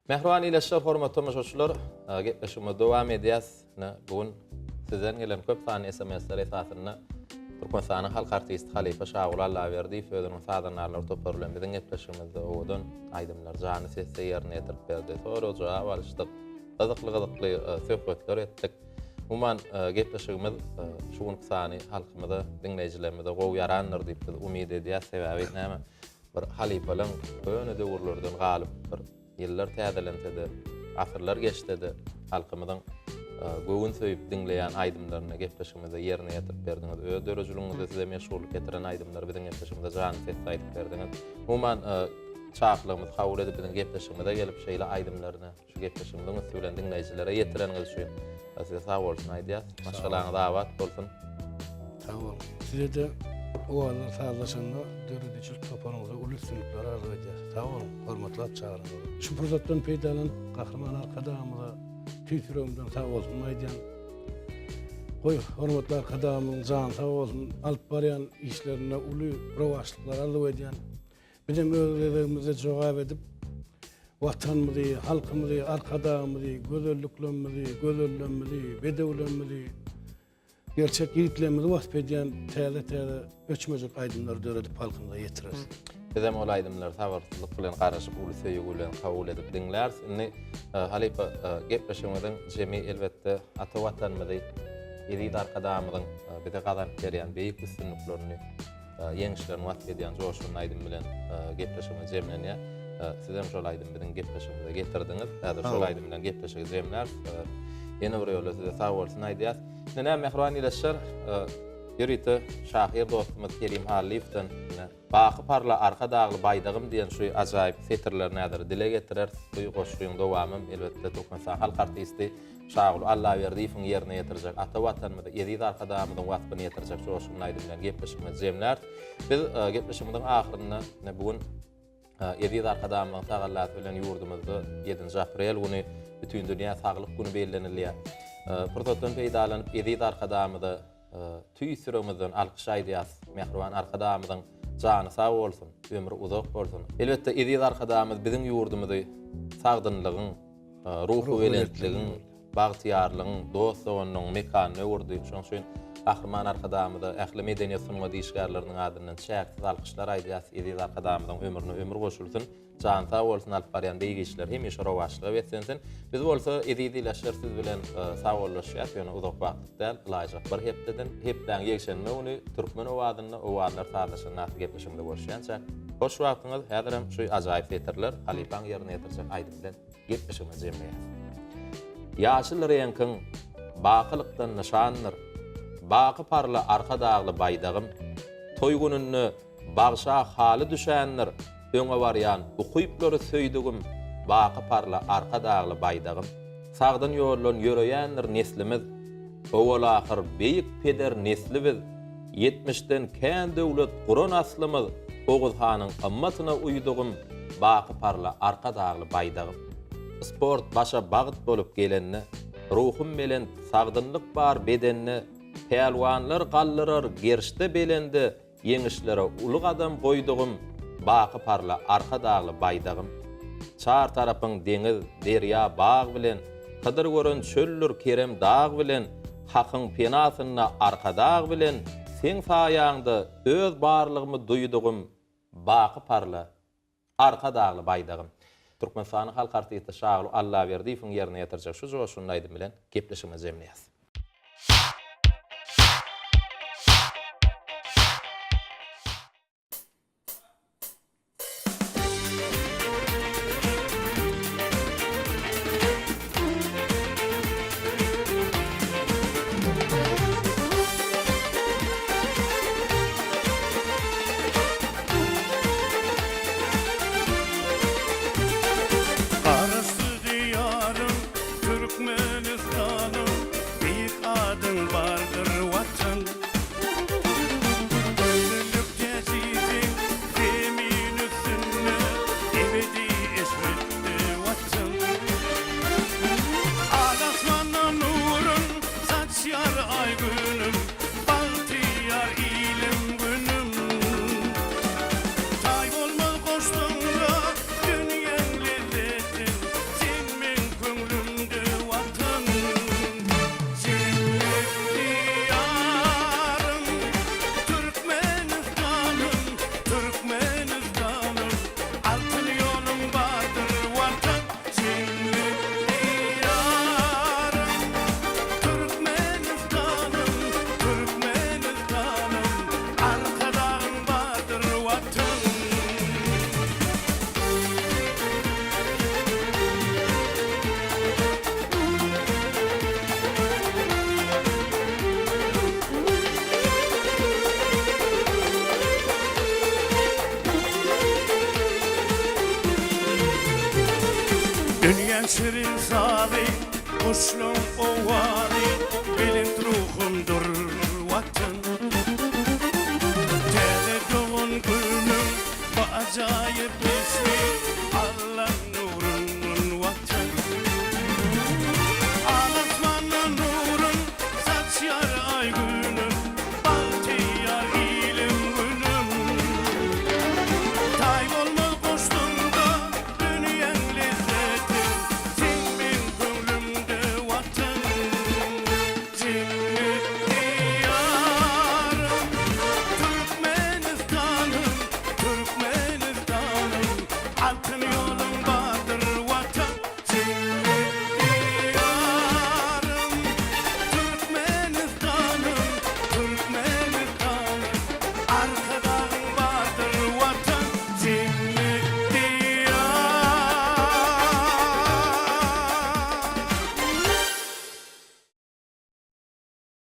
Mähriban ildeşler, hormatly tomaşaçylar, gepleşigimizi dowam edýäs. Ine, bu gün sizden gelen köp sanly SMS-ler esasynda Türkmenistanyň halk artisti halypa Şaguly Allaberdiýew özüniň sazandarlar topary bilen biziň gepleşigimizde owadan aýdymlary janly sesde ýerine ýetirip berdi. Sorag-jogap alyşdyk, gyzykly-gyzykly söhbetler etdik. Umuman, gepleşigimiz şu günki sany halkymyza, diňleýjilerimize gowy ýarandyr diýip biz umyt edýäs. Sebäbi näme? Bir halypalaň köne döwürlerden galyp bir ýyllar täzelense-de, asyrlar geçse-de halkymyzyň göwün söýüp diňleýän aýdymlaryny gepleşigimizde ýerine ýetirip berdiňiz. Öz döredijiligiňizde size meşhurlyk getiren aýdymlary biziň gepleşigimizde janly sesde aýdyp berdiňiz. Umuman, çakylygymyzy kabul edip biziň gepleşigimize gelip şeýle aýdymlaryny Şu gepleşigimiziň üsti bilen diňleýjilere ýetireniňiz üçin size sag bolsun aýdýas. Maşgalaňyz abat bolsun. Sag boluň. Size-de owazlar sazlaşanda döredijilik toparyňyza uly üstünlikler arzuw edýäs. Sag boluň, hormatlap çagyryňyza. Şu pursatdan peýdalanyp Gahryman Arkadagymyza tüýs ýüregimden sag bolsun aýdýan. Goý, hormatly Arkadagymyzyň jany sag bolsun, alyp barýan işlerinde uly rowaçlyklar arzuw edýän. Bizem öz gezegimizde jogap edip, Watanymyzy, halkymyzy, Arkadagymyzy, gözelliklerimizi, gözellerimizi, bedewlerimizi, gerçek ýigitlerimizi wasp edýän täze-täze öçmejek aýdymlary döredip halkymyza ýetireris. Bizem ol aýdymlary sabyrsyzlyk bilen garaşyp, uly söýgi bilen kabul edip diňläris. Indi halypa gepleşigimiziň jemi elbetde ata Watanymyzy, eziz Arkadagymyzyň bize gazanyp berýän beýik üstünliklerini, ýeňişlerini wasp edýän joşgunly aýdym bilen gepleşigimiz jemlenýär. Sizem şol aýdymy biziň gepleşigimize getirdiňiz. Häzir şol aýdym bilen gepleşigi jemläris. Ýene bir ýola size sag bolsun aýdýas. Ine näme mähriban ildeşler, ýörite şahyr dostumyz Kerim Hallyýewden ine Baky parla Arkadagly baýdagym diýen şu ajaýyp setirlerini häzir dile getireris. Bu goşgyň dowamym elbetde Türkmenistan halk artisti Şaguly Allaberdiýewiň ýerine ýetirjek ata Watanymyzy, eziz Arkadagymyzyň waspyny ýetirjek joşgunly aýdym bilen gepleşigimizi jemläris. Biz gepleşigimiziň ahyrynda ine bu gün eziz Arkadagymyzyň tagallasy bilen ýurdumyzda ýedinji aprel güni Bütindünýä saglyk güni bellenilýär. Pursatdan peýdalanyp eziz Arkadagymyza tüýs ýüregimizden alkyş aýdýarys. Mähriban Arkadagymyzyň jany sag bolsun, ömri uzak bolsun. Elbetde eziz Arkadagymyz biziň ýurdumyzy sagdynlygyň, ruhubelentligiň, bagtyýarlygyň, dost-doganlygyň mekanyna öwürdi. Şonuň üçin Gahryman Arkadagymyza ähli medeniýet-sungat işgärleriniň adyndan çäksiz alkyşlar aýdýarys. Eziz Arkadagymyzyň ömrüne ömür goşulsyn, jany sag bolsun, alyp barýan beýik işleri hemişe rowaçlyga beslensin. Biz bolsa, eziz ildeşler, siz bilen sagbollaşýarys, ýöne uzak wagtlyk däl, ylaýjak bir hepdeden. Hepdäň ýekşenbe güni Türkmen owazynda Owazlar sazlaşanda atly gepleşigimizde görüşýänçäk, hoş wagtyňyz, häzirem şu ajaýyp setirler halypaň ýerine ýetirjek aýdymy bilen Gepleşigimizi jemleýäs. Ýaşyl reňkiň bakylykdan nyşandyr, Baky parla Arkadagly baýdagym. Toý gününde bagşa haly düşändir, Öňe barýan ukyplary söýdügim, Baky parla Arkadagly baýdagym. Sagdyn ýoldan ýöreýändir neslimiz, Owal-ahyr beýik peder nesli biz. Ýetmişden kän döwlet guran aslymyz, Oguz hanyň ymmatyna uýdugym, Baky parla Arkadagly baýdagym. Sport başa bagt bolup gelende, Ruhum belent, sagdynlyk bar bedende, Pälwanlar galdyrar gerşde belende, Ýeňişlere uly gadam goýdugym, Baky parla Arkadagly baýdagym. Çar tarapyň deňiz, derýa, bag bilen, Hydyr gören çöldür Kerem dag bilen, Hakyň penasynda Arkadag bilen, Seň saýaňda öz barlygymy duýdugym, Baky parla Arkadagly baýdagym. Türkmenistanyň halk artisti Şaguly Allaberdiýewiň ýerine ýetirjek şu joşgunly aýdym bilen gepleşigimizi jemleýäs. Garaşsyz Diýarym Türkmenistanym. Dünýäň şirin sazy, guşlaň owazy, Belent ruhumdyr Watan. Täze dogan günüň bu ajaýyp.